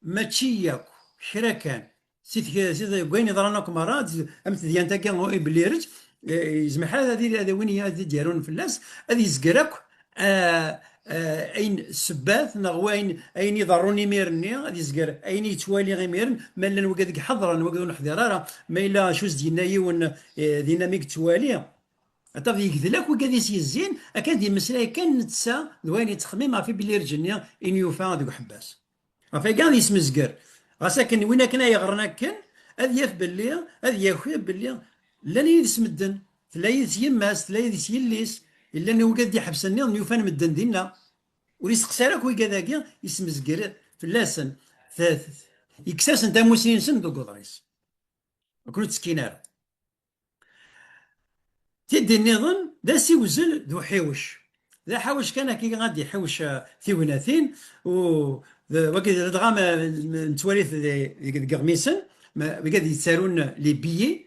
mačči yakk, kra kan. Si tg-, si tg-, deg wayen yeḍran akk merra, ad, am tedyant-agi i Bellireǧ, eh, yezmer ḥala ad, ad win i-, ad d-yarun fell-as, ad yezger akk, eh, eh, ayen ssebbat neɣ wayen, ayen iḍerrun imir-nni, ad yezger ayen i yettwali imiren, ma llan wigad i iḥeḍren, wigad ur neḥḍir ara, ma yella acu s-d-yenna yiwen, eh, dinna mi yettwali. Ad tafeḍ yegdel akk wigad i s-yezzin, akken ad yemmeslay kan netta d wayen yettxemmim ɣef i Bellireǧ-nni i n-yufa deg uḥebbas. Ɣef wagi ad yesmezger. Ɣas akken win akken ay yeɣren akken, ad yaf belli, ad yaki belli llan yid-s medden. Tella yid-s yemma-s, tella yid-s yelli-s, llan wigad d-iḥebsen nniḍen yufan medden dinna. Ur iseqsi ara akk wigad-agi, yesmezger fell-asen. T-, t-, yekkes-asen tamusni-nsen deg uḍris. Ur ken-ur ttekkin ara. Tiddi nniḍen d asiwzel d uḥiwec. D aḥiwec kan akka ad d-iḥiwec, eh, tignatin, u d, wagi d ladɣa ma, ma nettwali-t di, deg, deg iɣmisen, ma, wigi ad yettarun les billets,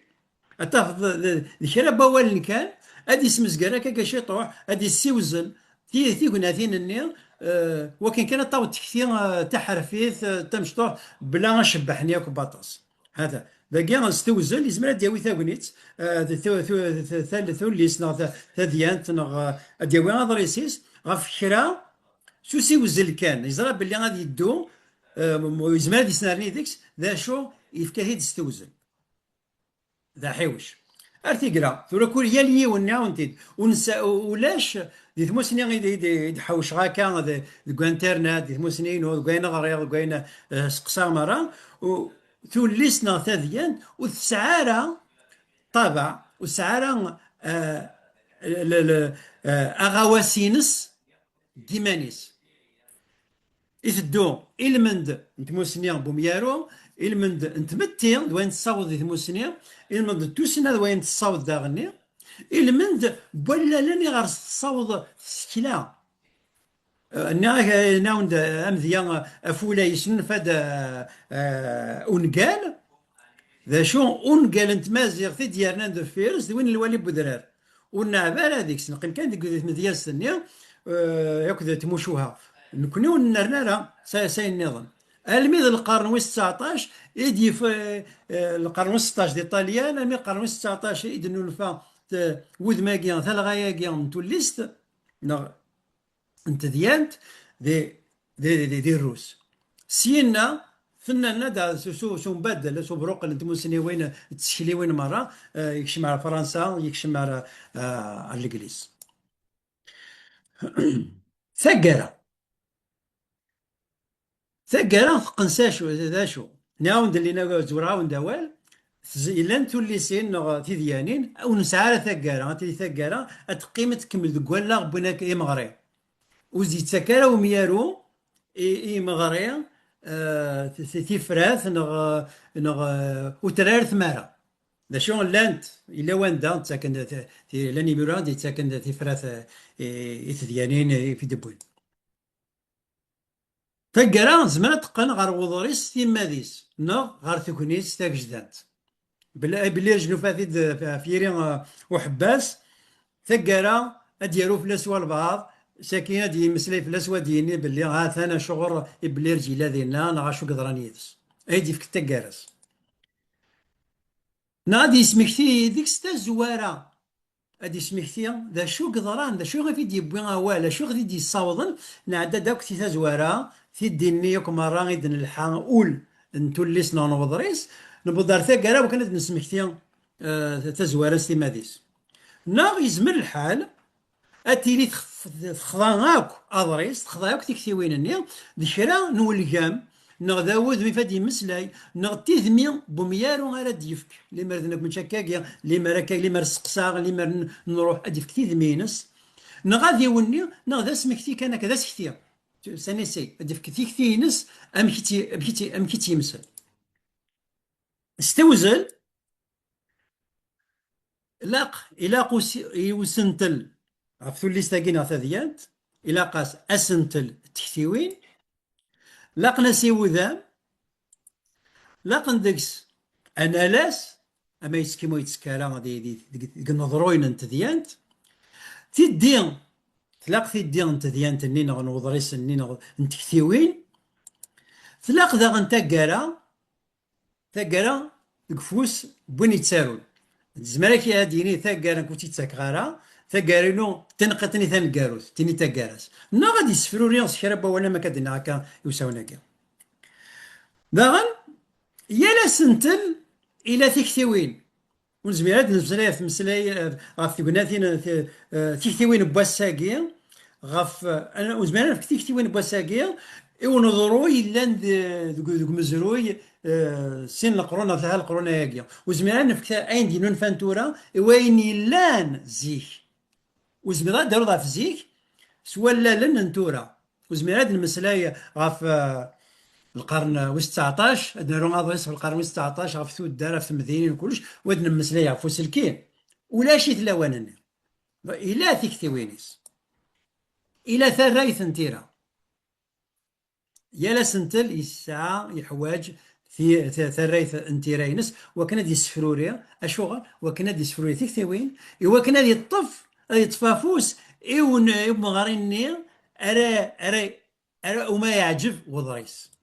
ad tafeḍ d, d, d kra n wawalen kan, ad yesmezger akka ciṭuḥ, ad yessiwzel ti-, tignatin-nni, eh, wakken kan ad taweḍ tekti, eh, taḥerfit, eh, tamecṭuḥt, bla acebbeḥ-nni akk baṭas. Hata, dagi s tewzel, yezmer ad d-yawi tagnit, eh, d tu-, tu-, tu-, tal-, tullist neɣ ta-, tadyant, neɣ, eh, ad d-yawi aḍris-is ɣef kra s usiwzel kan. Yeẓra belli ad yeddu, eh, m-, yezmer ad yesnerni deg-s, d acu yefka-t-id s tewzel. D aḥiwec. Ar tigra, tura kul yal yiwen nɛawen-t-id. Ur nsa-, u-, ulac di tmusni i d, i d, i d-ḥewceɣ akka d, deg internet, di tmusni-inu, deg wayen ɣriɣ, deg wayen, eh, seqsaɣ merra, u-, tullist neɣ tadyant ur tesɛi ara ṭṭabeɛ, ur tesɛi ara, eh, l-, l-, eh, aɣawas-ines deg yiman-is. Iteddu ilmend n tmusni n umyaru, ilmend n tmetti d wayen tessaweḍ di tmusni, ilmend n tussna d wayen tessaweḍ daɣenni, ilmend n wallalen iɣer tessaweḍ tsekla. Eh, nniɣ-ak, eh, nɛawen-d, eh, amedya, eh, afulay yesnulfa-d, eh, eh, ungal. D acu ungal n tmaziɣt i d-yernan deffir-s d win n lwali n wedrar. Ur neɛɛeb ara deg-s, neqqim kan deg, deg tmedyazt-nni, eh, akked tmucuha. Nekkni ur nerna ara s, s ayen nniḍen. Almi d lqern wis tseɛṭac i d-yef-, eh, eh, lqern wis seṭṭac di Ṭṭalyan, almi lqern wis tseɛṭac i d-nulfa t-, wudem-agi, talɣa-agi n tullist, neɣ n tedyant di, di, di, di Rrus. Syinna, Tenna-d s, s, s umbaddel, s ubruqel n tmussniwin d tsekliwin merra, eh, yekcem ar Fransa, yekcem ar, eh, ar Legliz. Taggara. Taggara teqqen s acu, d acu? Nniɣ-awen-d, llina zewreɣ-awen-d awal, tez-, llant tullisin neɣ tidyanin, ur nesɛi ara taggara, ad tili taggara, ad teqqim, ad tkemmel deg wallaɣ n win akka imeɣri. Ur s-yettak ara umyaru i, i imeɣri, eh, ti-, ti-, tifrat neɣ, neɣ, eh, ur terri ara tmara. D acu llant, yella wanda ttaken ti-, ti-, llan imura d-yettaken tifrat, eh, i, i tedyanin, i fi d-wwin. Taggara tezmer ad teqqen ɣer uḍris timmad-is, neɣ ɣer tegnit tagejdant. Bel-, belli rejnufat-id ɣef yiri, eh, uḥebbas, taggara ad d-yaru fell-as walbeɛḍ, sakin ad d-yemmeslay fell-as, wa ad d-yini belli ha-t-an acuɣer i belli rǧ yella dinna, neɣ acu yeḍran yid-s. Ay d-yefk taggara-s. Neɣ ad yesmekti deg-s tazwara. Ad yesmekti d acu yeḍran, d acu i fi d-yewwi awal, acu i ɣef i d-yessawḍen, nɛedda-d akk si tazwara, tiddi-nni akk merra i d-nelḥa ul n tullist neɣ n uḍris, newweḍ ar taggara wakken ad nesmekti, eh, tazwara s timmad-is. Neɣ yezmer lḥal ad tili tex-, texḍa akk aḍris, texḍa akk tiktiwin-nni, d kra n welgam, neɣ d awudem i fad yemmeslay, neɣ d tidmi n umyaru ara d-yefk, limer d nekk mačči akkagi, limer akka, limer seqsaɣ, limer n-, nruḥ, ad d-yefk tidmi-ines, neɣ ad iwenni, neɣ d asmekti kan akka, d asekti. C'est un essai. Ad d-yefk tikti-ines, amek i tt-, amek i tt-, amek i tt-yemsel. S tewzel, laq, ilaq usi-, i usentel ɣef tullist-agi neɣ tadyant, ilaq-as asentel n tektiwin, laqen-as iwudam, laqen deg-s analas, ama yettsekki ma ur yettekki ara di, di, deg, deg ineḍruyen n tedyant. Tiddi, tlaq tiddi n tedyant-nni neɣ n uḍris-nni neɣ n tektiwin. Tlaq daɣen taggara, taggara deg ufus n win yettarun. Tezmer ad k-, ad d-yini taggara nekk ur tt-ttakeɣ ara, taggara-inu d tanqiṭ-nni taneggarut, tini taggara-s. Neɣ ad yessefruri s kra n wawal am akka d-nniɣ akka i usawen-agi. Daɣen, yal asentel ila tiktiwin. Ur nezmir ad d-nemmeslay ɣef tmeslay, eh, ɣef tegnatin, eh, ti-, eh, tiktiwin n wass-agi, ɣef, eh, ur nezmir ad nefk tiktiwin n wass-agi i uneḍru yellan de-, deg, deg umezruy, eh, sin leqrun neɣ tlata leqrun ayagi. Ur nezmir ad nefk ayen d-yennulfan tura i wayen yellan zik. Ur zmireɣ ad d-aruɣ ɣef zik s wallalen n tura. Ur zmireɣ ad nemmeslay ɣef, eh, lqern wis tseɛṭac, ad naru aḍris ɣef lqern wis tseɛṭac, ɣef tuddar, ɣef temdinin, kullec, u ad nemmeslay ɣef uselkim. Ulac-it lawan-nni. Ila tiktiwin-is. Ila tarrayt n tira. Yal asentel yesɛa, yeḥwaǧ ti-, ta-, tarrayt n tira-ines, wakken ad yessefruri. Acuɣer? Wakken ad yessefruri tiktiwin, i wakken ad yeṭṭef, ad yeṭṭef afus i un-, i umeɣri-nni ara, ara, ara uma yeɛǧeb uḍris.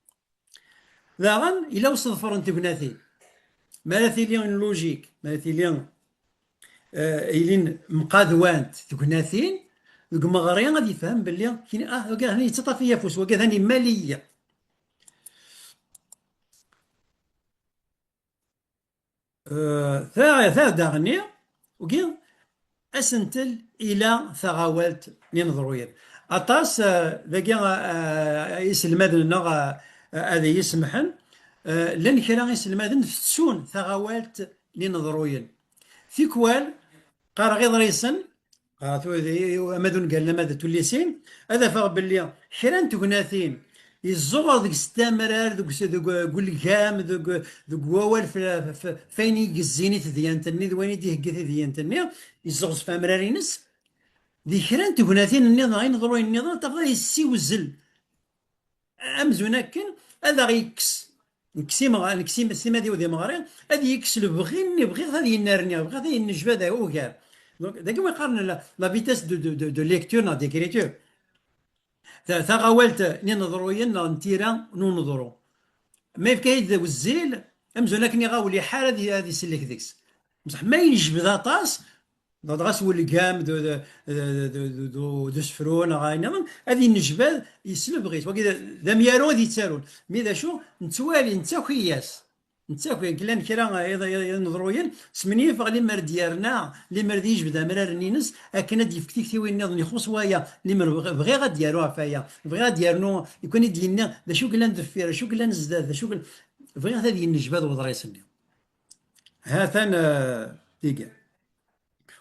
Daɣen, yella useḍfer n tegnatin. Mi ara tili une logique, mi ara tili, eh, ilin mqadwant tegnatin, deg umeɣri ad yefhem belli kini, ah, wagi atan yettaṭṭaf-iyi afus, wagi atan imal-iyi. Eh, ta, ta daɣenni, wagi, asentel ila taɣawalt n ineḍruyen. Aṭas, eh, dagi, eh, iselmaden-nneɣ, eh, ad iyi-semḥen, eh, llan kra iselmaden tettun taɣawalt n ineḍruyen. Tikwal, qqareɣ iḍrisen, qqareɣ tu-, ama d ungalen, ama d tullisin, ad afeɣ belli kra n tegnatin, yezzuɣer deg-s tamrar, deg us-, deg, deg ulgam, deg, deg wawal f, f, f ayen i yezzin i tedyant-nni, d wayen i d-ihegga tedyant-nni, yezzuɣzef amrar-ines. Di kra n tegnatin nniḍen, ineḍruyen nniḍen, tafeḍ yessiwzel amzun akken ad aɣ-yekkes, nekkes imeɣ-, nekkes im-, simad-iw d imeɣri, ad yekkes lebɣi-nni, bɣiɣ ad yennerni, bɣiɣ ad yennejbad ugar. Donc, dagi mi qqaren la, la vitesse de, de, de, de lecture neɣ d'écriture. Ta-, taɣawalt n ineḍruyen neɣ n tira n uneḍru. Ma yefka-yi-d wezzil, amzun akken iɣawel iḥar ad y-, ad isellek deg-s. Bṣeḥ ma yenjbed aṭas, Dɣa s welgam d, d, d usefru neɣ ayen nniḍen, ad yennejbad yes lebɣi-s. Wagi d, d amyaru ad yettarun. Mi d acu? Nettwali, nettaki-yas. Nettaki, akken llan kra iḍ-, iḍ-, iḍ-, ineḍruyen, smenyifeɣ limer d-yerna, limer d-yejbed amraren-ines, akken ad d-yefk tiktiwin nniḍen ixuṣ waya, limer bɣ-, bɣiɣ ad d-yaru ɣef waya, bɣiɣ ad d-yernu, ikun i d-yenni, d acu yellan deffir, d acu yellan zdat, d acu yellan, bɣiɣ ad yennejbad uḍris-nni. Ha-t-an, eh, tigi.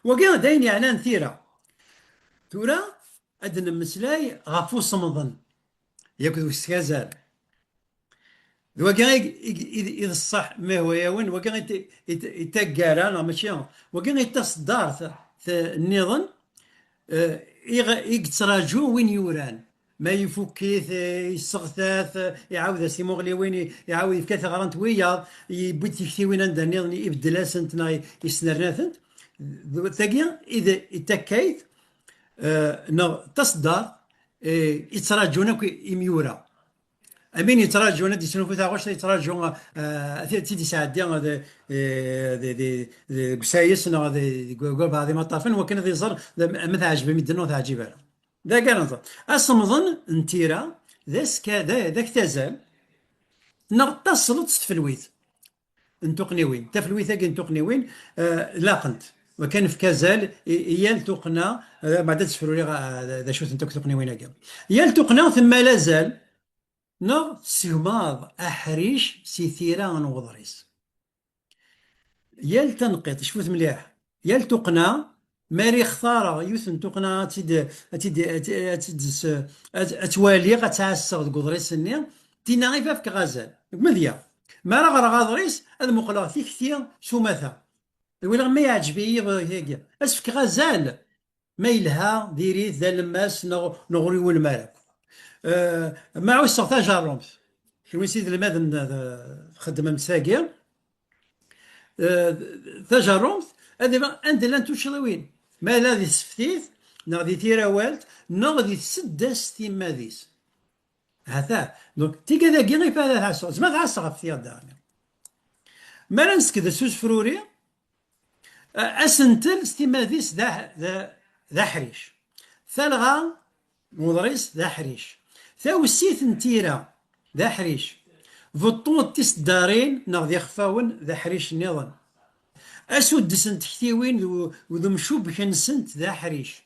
Wagi d ayen yeɛnan tira. Tura ad d-nemmeslay ɣef usemḍen, yakk d uskazal. D wagi i, i, i, i d ṣṣeḥ, ma yehwa-yawen, wagi i t-, i t-, i d taggara, neɣ mačči, wagi i d taṣeddart t-, nniḍen, eh, i ɣ-, i yettraǧu win yuran. Ma ifukk-it, eh, yesseɣta-t, eh, iɛawed-as timuɣliwin, i-, iɛawed yefka taɣra n wiyaḍ, yewwi-d tiktiwin anda nniḍen, ibeddel-asent neɣ i-, yesnerna-tent. D-, tagi i d, i d takkayt, eh, neɣ taṣeddart, eh, yettraǧun akk imyura. Amin yettraǧun ad d-yesnulfu taɣect, yettraǧu, eh, ad t-id-yesɛeddi, eh, di, di, di, di, deg usayes neɣ di, deg, deg walbeɛḍ imaṭṭafen, wakken ad iẓer d, ma teɛǧeb i medden neɣ teɛǧib ara. D akken ad nẓer. Asemḍen n tira d aska-, d, d aktazal neɣ tasleḍt s tfelwit n tuqniwin. Tafelwit-agi n tuqniwin, eh, laqent. Wakan efk azal i, i yal tuqqna, eh, meɛd ad sefruriɣ, eh, d acu-tent akk tuqniwin-agi. Yal tuqqna temmal azal, neɣ tesgemaḍ aḥric si tira n uḍris. Yal tanqiṭ, cfut mliḥ, yal tuqqna, mi ara ixtareɣ yiwet n tuqqna ad tt-id, ad tt-id, ad tt-, ad tt-id s-, ad, ad tt-waliɣ, ad tt-ɛasseɣ deg uḍris-nni, tinna i fafkeɣ azal. Deg medya, mi ara ɣreɣ aḍris, ad muqleɣ tikti s umata. Ad waliɣ ma yeɛǧeb-iyi tagi. Ad s-fkeɣ azal, ma yelha, diri-t, d alemmas, neɣ, neɣ ur iwulem ara. Eh, ma ɛusseɣ tajerrumt, kenwi s idelmaden, eh, txeddmem-tt tagi, eh, tajerrumt, ad iba anda llant tuccḍiwin, ma la di tseftit, neɣ di tirawalt, neɣ di tseddast timmad-is. Hata, donc, tigad-agi i fara tɛasseɣ, zma tɛasseɣ ɣef tiɣda. Mi ara neskeddes usefruri, a-, asentel s timmad-is d aḥ-, d a-, d aḥric. Talɣa n uḍris d aḥric. Tawsit n tira d aḥric. Beṭṭu d tiseddarin neɣ d ixfawen d aḥric nniḍen. Asuddes n tektiwin d u-, d umcubbek-nsent d aḥric.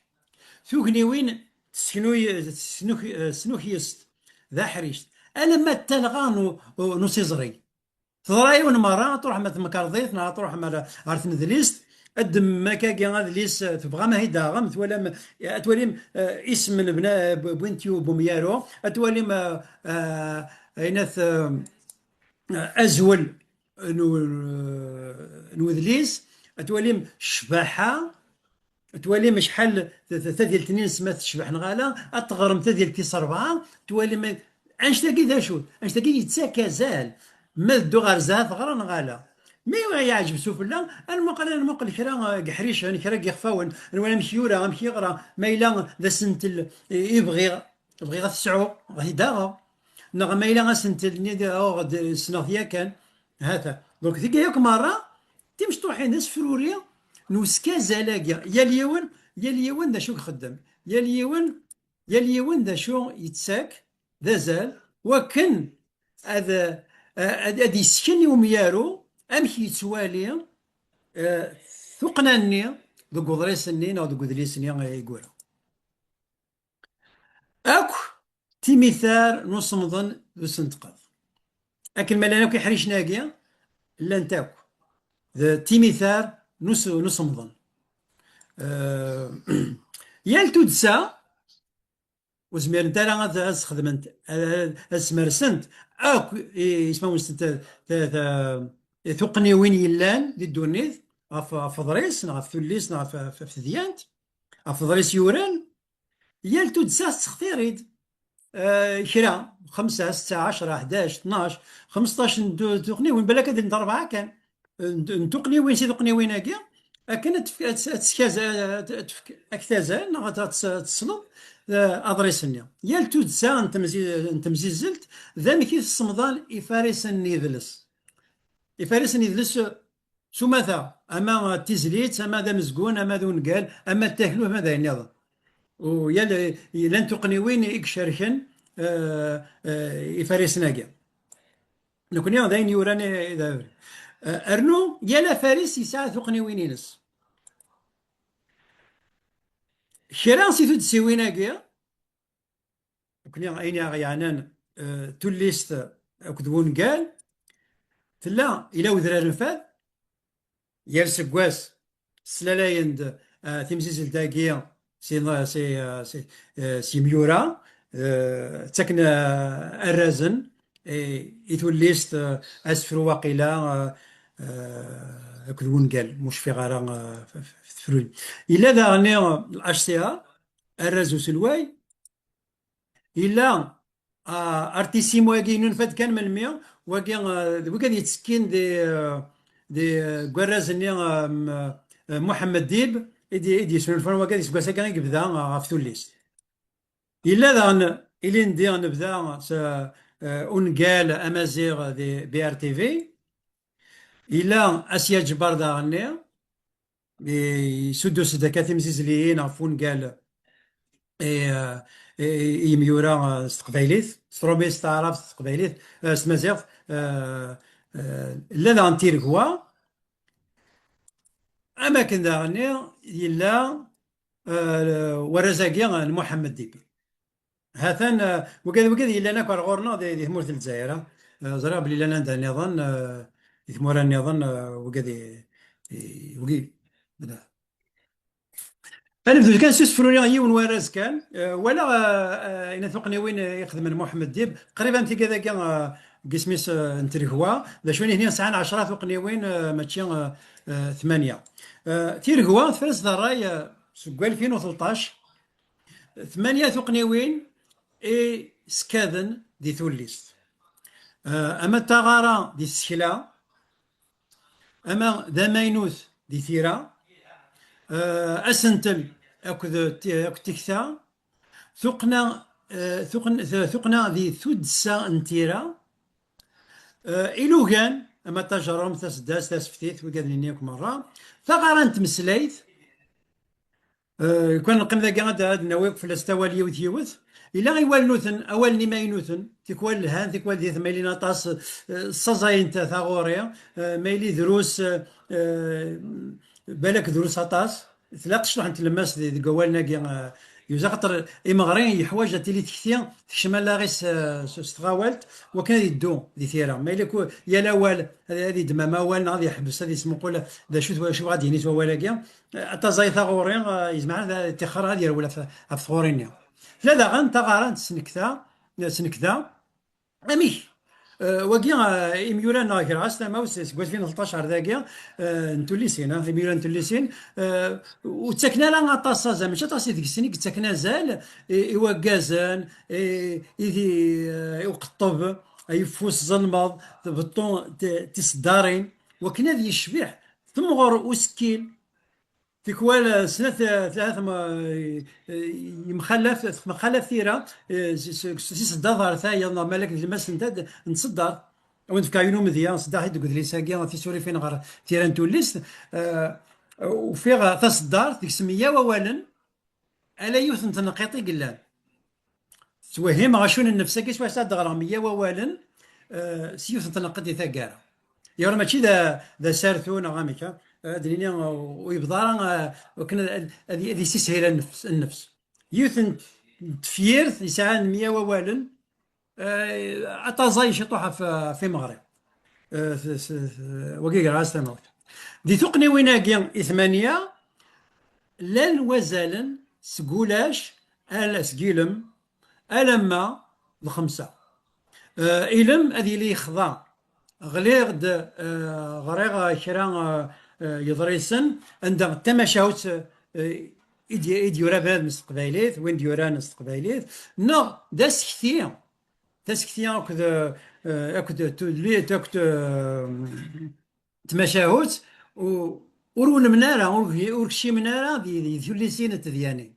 Tugniwin tesnuk-, tesnuk-, tesnukyest d aḥric. Alamma d talɣa n u-, n usiẓri. Teḍra-yawen merra, ad truḥem ar tmekarḍit, neɣ ad truḥem ar, ar tnedlist, ad d-temmem akkagi adlis, eh, tebɣam ad t-id-taɣem, twalam, ad twalim, eh, isem n bna-, bu-, bu-, bu umyaru, ad twalim, eh, eh, ayen at, eh, azwel n u-, n udlis, ad twalim ccbaḥa, ad twalim acḥal t-, t-, tadilt-nni n ssma tecbeḥ neɣ ala, ad teɣrem tadilt tis rebɛa, twalim annect-agi d acu? Annect-agi yettak azal. Ma teddu ɣer zdat teɣra neɣ ala. Mi yeɛǧeb sufella, ad nmuqel, ad nmuqel kra, eh, deg iḥricen, kra deg yixfawen, ad nwali amek yura, amek yeɣra, ma yella d asentel i, i bɣiɣ, bɣiɣ ad t-sɛuɣ, ad t-id-aɣeɣ. Neɣ ma yella asentel-nni d, oh, d, ssneɣ-t yakan. Hata. Donc, tigi yakk merra, timecṭuḥin d asefruri n uskazal-agi. Yal yiwen, yal yiwen d acu i ixeddem. Yal yiwen, yal yiwen d acu yettak d azal, wakken ad, ad, ad yessken i umyaru amek yettwali, eh, tuqqna-nni deg uḍris-nni neɣ deg udlis-nni i yura. Akk timitar n usemḍen d usenteqḍ. Akken ma llan akk iḥricen-agi, llant akk d timitar n us-, n usemḍen. Eh, yal tuddsa, ur zmirent ara ad, ad sxedment, ad, ad smersent akk i, ismawen-nsent, ta-, ta-, ta-, tuqqniwin yellan di ddunit, ɣef, ɣef uḍris, neɣ ɣef tullist, neɣ ɣef, ɣef, ɣef tedyant, ɣef uḍris yuran, yal tuddsa tettextir-id, eh, kra, xemsa, setta, ɛecra, ḥdac, tnac, xmesṭac n tu-, tuqqniwin, balak ad ilint rebɛa kan. N, n tuqqniwin, si tuqqniwin-agi, akken ad tefk, ad, ad teskaz-, ad, ad tefk aktazal, neɣ ad, ad tes-, ad tesleḍ, eh, aḍris-nni. Yal tuddsa n temzi-, n temzizzelt, d amek i tessemḍal ifarisen n yidles. Ifarisen n yidles, eh, s umata, ama d tizlit, ama d amezgun, ama d ungal, ama d taklut, ama d ayen nniḍen. U yal, llan tuqqniwin i icerken, eh, eh, ifarisen-agi. Nekni d ayen yuran i, i d abrid. Eh, rnu, yal afaris yesɛa tuqqniwin-ines. Kra si tuddsiwin-agi, nekni ayen i aɣ-yeɛnan, eh, tullist akked wungal, tella, ila wedrar n fad, yal seggas, slalayen-d, eh, timzizzelt-agi si, si, eh, si, eh, s yimyura, eh, ttaken, eh, arrazen i, i tullist, eh, asefru waqila, eh, eh, akked wungal, mu cfiɣ ara, eh, f-, f-, f-, tefruri. Yella daɣen, eh, H C A, arraz uselway, yella, ah, Artissimo-agi, nunfa-d kan melmi, wagi, ah, d wigad yettekkin di, ah, di, ah, deg warraz-nni, ah, m-, ah, Muḥemmed Dib, i d-, i d-yesnulfan wagi, di seggas-agi i yebda, ah, ɣef tullist. Yella daɣen ilindi nebda s, ah, ungal amaziɣ di B R T V, yella Asya Ǧebbar daɣenni, i-, yessuddus-d akka timzizliyin ɣef wungal i, i, i yimyura, eh, s teqbaylit, s trumit, s taɛrabt, s teqbaylit, eh, s tmaziɣt, eh, eh, llan daɣen tiregwa, am akken daɣenni yella, eh, warraz-agi n Muḥemmed Dibi. Hatan, eh, wigad, wigad yellan akk ar ɣur-neɣ di, di tmurt n Lezzayer, eh. Eh, ẓriɣ belli llan anda nniḍen, eh, di tmura nniḍen, eh, wigad i, i, wigi-, Ad nebdu kan s usefru-nni, yiwen warraz kan. Eh, walaɣ, eh, eh, ina tuqqniwin, eh, ixedmen Muḥemmed Dib, qrib am tigad-agi, eh, deg isem-is, eh, n tregwa. D acu, nihni sɛan ɛecra tuqqniwin, eh, mačči, eh, eh, tmanya. Eh, tiregwa tefra-s d ṛṛay, eh, seg alfin u tleṭṭac. Tmanya tuqqniwin i skaden di tullist. Eh, ama d taɣara di tsekla, ama d amaynut di tira, eh, asentel akked ti-, akked tikta, tuqqna, eh, tuqqn-, tuqqna di tuddsa n tira, eh, ilugan, ama d tajerrumt, taseddast, taseftit, wigad-nni akk merra, taɣara n tmeslayt, Eh, kan neqqim dagi ad, ad nawi fell-as tawal yiwet yiwet. Yella iwalnuten, awalen imaynuten, tikwal lhan, tikwal di tmaylin aṭas, eh, ssaẓayent taɣuri, eh, ma yili drus, eh, eh, balak drus aṭas. Tella tecḍeḥ n tlemmast di-, deg wawalen-agi, eh, yuza, xaṭer imeɣri yeḥwaj ad tili tekti tekcem allaɣ-is, eh, s, s tɣawalt, wakken ad iddu di tira. Ma yella ku-, yal awal ad, ad iddem amawal neɣ ad yeḥbes, ad yesmuqul d acu-t, acu ad d-yini s wawal-agi. Aṭaẓay taɣuri, eh, yezmer ad tixer ad yerwel ɣef, ɣef tɣuri-nni. Tella daɣen taɣara n tesnekta, n tesnekta, amek? Eh, wagi, eh, imyura-nneɣ greɣ-as tamawt seg alfin u tleṭṭac ar dagi, eh, n tullisin, eh, imyura n tullisin, eh, ur ttaken ara aṭas azal, mačči aṭas i deg-sen i yettaken azal, i, i waggazen, i, i, di, eh, i uqeṭṭeb, ayeffus, ẓelmeḍ, beṭṭu, ti-, tiseddarin, wakken ad yecbiḥ temɣer usekkil. Tikwal, eh, snat, eh, tlata, ma, eh, eh, yemxalaf, temxalaf tira, eh, s, s, s, si seddaḍ ɣer tayeḍ, neɣ malak d lmas n tad-, n tseddart. A wen-d-fkeɣ yiwen umedya, seddaɣ-t-id deg udlis-agi, tisurifin ɣer tira n tullist. Eh, ufiɣ taseddart, deg-s meyya wawalen, ala yiwet n tneqqiṭ i yellan. Ttwehhimeɣ acu n nnefs-agi, s wacu ad d-ɣreɣ meyya wawalen, eh, s yiwet n tneqqiṭ di taggara. Yeɣra mačči d a-, d asartu neɣ amek, ha? Ad d-nini, uh, ur yebḍa ara, uh, akken ad, ad, ad yessishil nnefs, nnefs. Yiwet n tefyirt yesɛan meyya wawalen, uh, aṭaẓay ciṭuḥ ɣef, ɣef imeɣri. Uh, s-, s-, s-, wagi greɣ-as tamawt. Di tuqqniwin-agi i tmanya, llan wazalen seg ulac, ala seg ilem, alamma d xemsa. Eh, ilem ad yili yexḍa. Ɣliɣ-d, eh, ɣriɣ kra, eh, eh, yeḍrisen, anda d tamacahut, eh, i d-, i d-yura bnadem s teqbaylit, win d-yuran s teqbaylit, neɣ d asekti, tasekti akked, eh, akked tudlit, akked, eh, tmacahut, u-, ur ulmen ara, ur, ur kcimen ara di, di tullisin n tedyanin.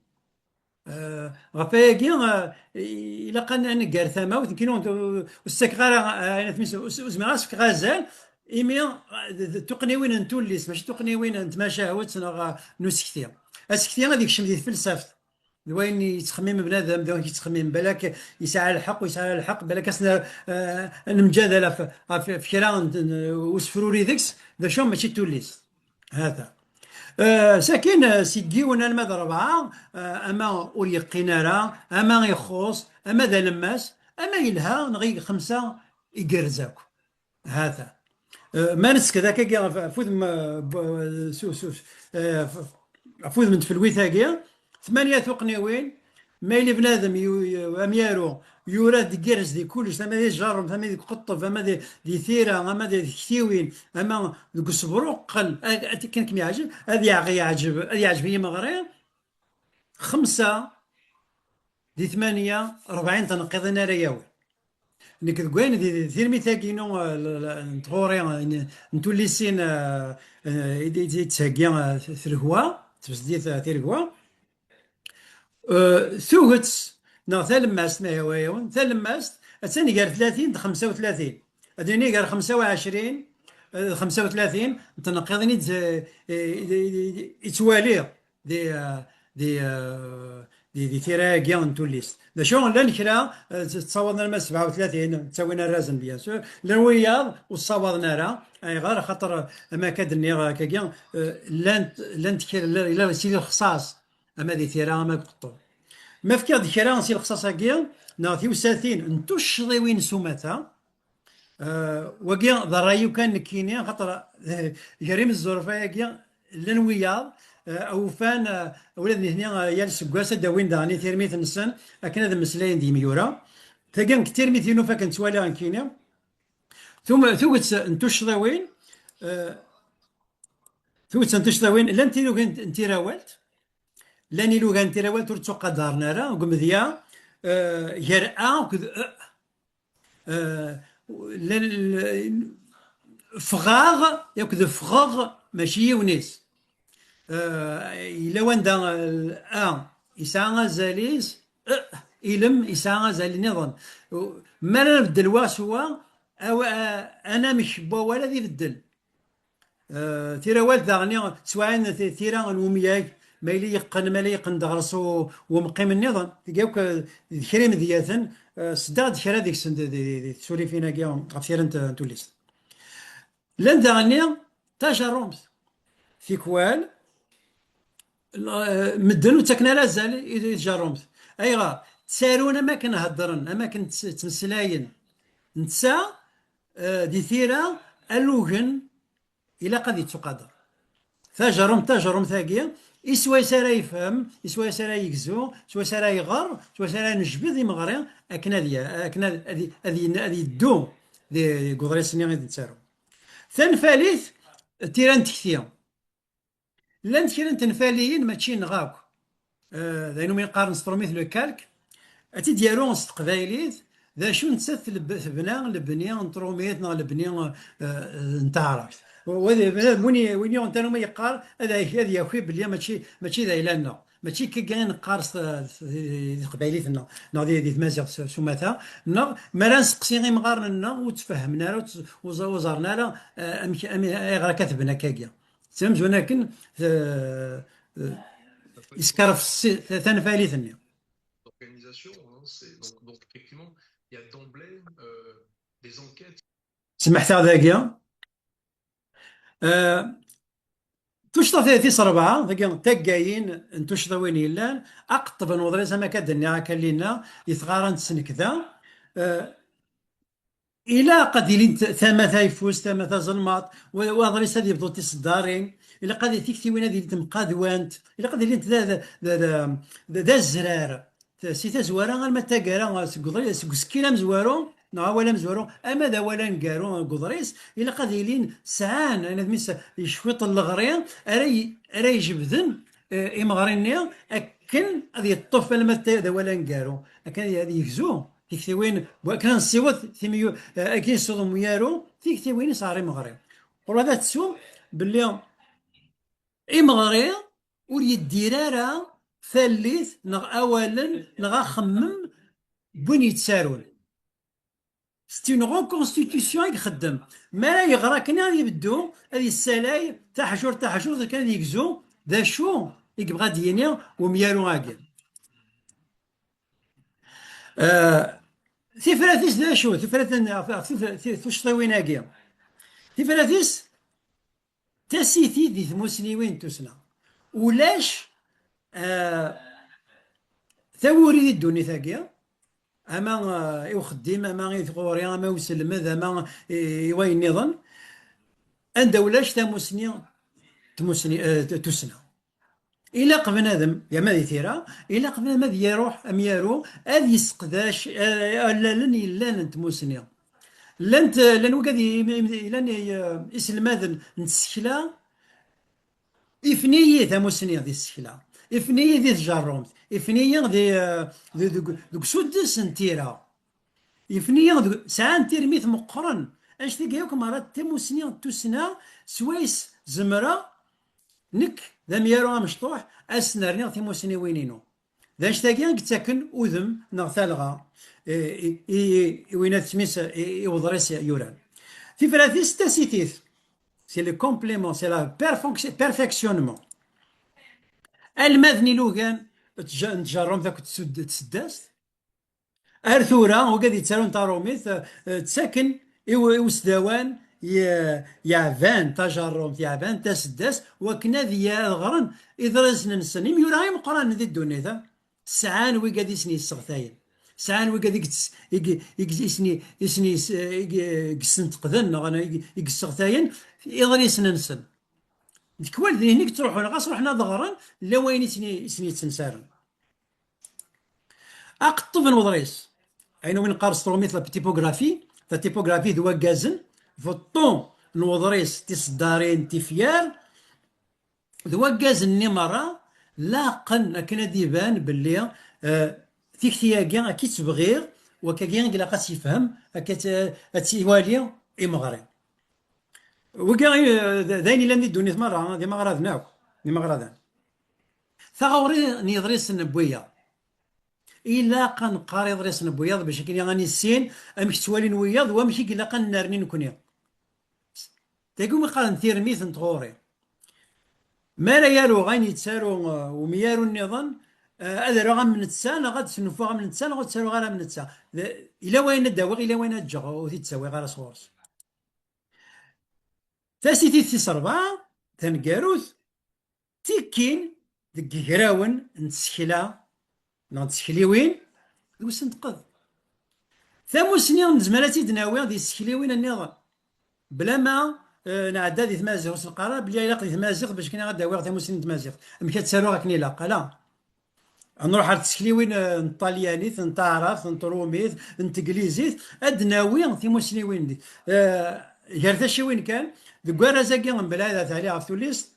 Eh, ɣef wayagi, eh, ilaq ad n-, ad neggar tamawt, nekkini ur, ur, ur s-ttakeɣ ara, eh, ayen atmis, ur s-, ur zmireɣ ad s-fkeɣ azal, imi d tuqniwin n tullist, mačči tuqniwin n tmacahut neɣ n usekti. Asekti ad ikcem di tfelsaft, d wayen yettxemmim bnadem, d wayen yettxemmim, balak yesɛa lḥeqq, ur yesɛi ara lḥeqq, balak asen nemǧadal ɣef kra n usefruri deg-s, d acu mačči d tullist. Hata. Sakin seg yiwen alma d rebɛa, ama ur yeqqin ara, ama ixuṣ, ama d alemmas, ama yelha neɣ xemsa, igerrez akk. Hata. Ma nesekd akkagi ɣef udem, ɣef udem n tfelwit-agi, tmanya tuqniwin, ma yili bnadem amyaru yura-d igerrez di kullec, ama di tjerrumt, ama di uqeṭṭeb, ama di tira, ama di tektiwin, ama deg usebruqqel, akken kem-yeɛǧeb, ad yeɛjeb i yimeɣri, xemsa di tmanya, rebɛin tneqqiḍin ara yawi. Nekk deg wayen di tirmit-agi-inu n tɣuri n tullisin i d-tettheggi telgwa, tbesdit tiregwa, tuget neɣ talemmast, ma yehwa-yawen, talemmast attan gar tlatin d xemsa u tlatin. Ad nini gar xemsa u ɛecrin d xemsa u tlatin n tneqqiḍin i ttwaliɣ di, di, di, di tira-agi n tullist. D acu, llan kra ttawaḍen arma sebɛa u tlatin, ttawin arrazen, bien sûr, llan wiyaḍ ur ttawaḍen ara. Ayɣer? Axaṭer, am akka d-nniɣ akkagi, llant, llant kra, yella si lexṣaṣ, ama di tira, ama deg uqeṭṭu. Ma fkiɣ-d kra si lexṣaṣ-agi, neɣ tiwsatin n tuccḍiwin s umata, wagi d ṛṛay-iw kan nekkini, axaṭer gar imezzurfa-agi llan wiyaḍ awufan, ula d nitni yal seggas ad d-awin daɣen i tirmit-nsen akken ad mmeslayen d yimyura. Tagi deg tirmit-inu fakken ttwaliɣ nekkini. Tuget n tuccḍiwin, tuget n tuccḍiwin, llant ilugan n tirawalt, llan ilugan n tirawalt ur ttuqadaren ara, deg umedya, gar a akked e. Ffɣeɣ akked ffɣeɣ mačči yiwen-is. Yella wanda a yesɛa azal-is, e, ilem yesɛa azal nniḍen. Mi ara nbeddel wa s wa, anamek n wawal ad ibeddel. Tirawalt daɣen ttwaɛin tira n umyag, ma yili yeqqen, ma yili yeqqen-d ɣer-s umqim nniḍen, tigi akk d kra imedyaten. Seddaɣ-d kra deg-sen di tsurifin-agi ɣef tira n tullist. Llan daɣen tajerrumt, tikwal medden ur ttaken ara azal i tjerrumt. Ayɣer? Ttarun am akken heddren, am akken ttmeslayen. Netta di tira alugen ilaq ad yettuqader. Tajerrumt, tajerrumt-agi, iswayes ara yefhem, iswayes ara yegzu, iswayes ara iɣer, iswayes ara nejbed imeɣri akken ad, akken ad, ad, ad yeddu deg uḍris-nni i d-nettaru. Tanfalit, tira n tekti. Llant kra n tenfaliyin, mačči neɣ akk. D ayen umi qqaren s trumit le calque. Ad tt-id-yaru s teqbaylit, d acu nettat tebna lebni n trumit neɣ lebni n taɛrabt. Win yuɣen tanuma yeqqar ad yaki belli mačči, mačči d ayla-nneɣ. Mačči akka i neqqar di teqbaylit-nneɣ neɣ di tmaziɣt s umata, neɣ mi ara nseqsi imɣaren-nneɣ ur ttfehmen ara, ur ẓerren ara amek, ayɣer akka tebna akkagi. Ttamzun akken yeskerfes tanfalit-nni. Semmḥet-aɣ dagi. Tuccḍa tis rebɛa, tagi taggayin n tuccḍiwin yellan, aqeṭṭeb n uḍris, am akka d-nniɣ akka llinna, di tɣara n tsnekda, ilaq ad ilint tama tayeffust, tama tazelmaḍt, waḍris ad yebḍu tiseddarin, ilaq ad tiktiwin ad ilint mqadwant, ilaq ad ilint d azrar si tazwara arma d taggara, seg usekkil amezwaru neɣ awal amezwaru ama d awal aneggaru deg uḍris, ilaq ad ilin sɛan anadmi s cwiṭ n leɣri ara yejbden imeɣri-nni akken ad yeṭṭef alma d awal aneggaru, akken ad yegzu tiktiwin, akken ad nessiweḍ akken yessiweḍ umyaru tiktiwin-is ɣer imeɣri. Ur ad tettum belli imeɣri ur yeddir ara tallit neɣ awalen neɣ axemmem n win yettarun. C'est une reconstitution i ixeddem. Mi ara yeɣra kan ad ibeddu, ad yessalay taḥjurt taḥjurt akken ad yegzu d acu i yebɣa ad d-yini umyaru-agi. Eh, tifrat-is d acu? Tifrat n, ɣef, ɣef tif-, ti-, tuccḍiwin-agi. Tifrat-is tasiti di tmusniwin n tussna. Ulac, eh, tawuri di ddunit-agi, ama, eh, i uxeddim, ama i tɣuri, ama i uselmed, ama i, i wayen nniḍen, anda ulac tamusni, tmusni, eh, t-, tussna. Ilaq bnadem, yerna di tira, ilaq bnadem ad iruḥ amyaru, ad yesseqdac, eh, allalen yellan n tmusni. Llant, llan wigad i, i, i, llan i, eh, iselmaden n tsekla, ifen-iyi tamusni di tsekla, ifen-iyi di tjerrumt, ifen-iyi di, eh, di, deg, deg usuddes n tira. Ifen-iyi deg, sɛan tirmit meqqren. Anect-agi akk merra d timusni n tussna, swayes zemreɣ, nekk d amyaru amecṭuḥ, ad snerniɣ timusniwin-inu. D anect-agi i yettaken udem neɣ talɣa i, i, i, i win ad tmis i, i uḍris yuran. Tifrat-is tasitit, c'est le complément, c'est la perfec-, perfectionnement. Almad n ilugan n tja-, n tjerrumt akked tsud-, tseddast, ar tura, wigad yettarun taṛumit, eh, eh, ttaken i u-, i usdawan ye-, yeɛban tajerrumt, yeɛban taseddast, wakken ad ya-, ad ɣren iḍrisen-nsen. Imyura imeqqranen di ddunit, eh, sɛan wigad i sen-yesseɣtayen. Sɛan wigad i ges-, i ge-, i ges-, i sen-, i sen-, i s-, i ge-, i yessenteqden, neɣ i ge-, i yesseɣtayen iḍrisen-nsen. Tikwal d nehni i yettruḥun, ɣas ruḥen ad ɣren, llan wayen i sen-, i sen-yettensaren. Aqeṭṭeb n uḍris, ayen umi neqqar s trumit la typographie, la typographie d waggazen, beṭṭu n uḍris, tiseddarin, tifyar, d waggazen-nni merra, laqen akken ad d-iban belli, eh, tikti-agi akka i tt-bɣiɣ, wakkagi i ilaq ad tt-yefhem, akka ad tt-, ad tt-iwali imeɣri. Wigi, eh, d, d ayen yellan di ddunit merra, d imeɣraden akk, d imeɣraden. Taɣuri n yiḍrisen n wiyaḍ. Ilaq ad neqqar iḍrisen n wiyaḍ bac akken ad nissin amek ttwalin wiyaḍ, wamek i ilaq ad nnerni nekni. Tagi umi qqaren tirmit n tɣuri. Mi ara yaru ayen yettaru, eh, umyaru nniḍen, eh, ad aruɣ am netta, neɣ ad snuffuɣ am netta, neɣ ur ttaruɣ ara am netta. D, yella wayen ad d-awiɣ, yella wayen ad ǧǧeɣ, ur t-id-ttawiɣ ara sɣur-s. Tasitit tis ṛebɛa, taneggarut, tikkin deg yigrawen n tsekla neɣ n tsekliwin d usenteqed. Tamusni nezmer ad tt-id-nawi di tsekliwin nniḍen. Blama, eh, nɛedda di tmaziɣt, ur s-neqqar ara belli ilaq di tmaziɣt bac kan ad d-awiɣ tamusni n tmaziɣt. Amek ad tt-aruɣ akken ilaq? Ala. Ad nruḥ ar tsekliwin, eh, n tṭalyanit, n taɛrabt, n trumit, n teglizit, ad d-nawi timusniwin di, eh, gar taciwin kan, deg warraz-agi n Belɛid At Ɛli ɣef tullist,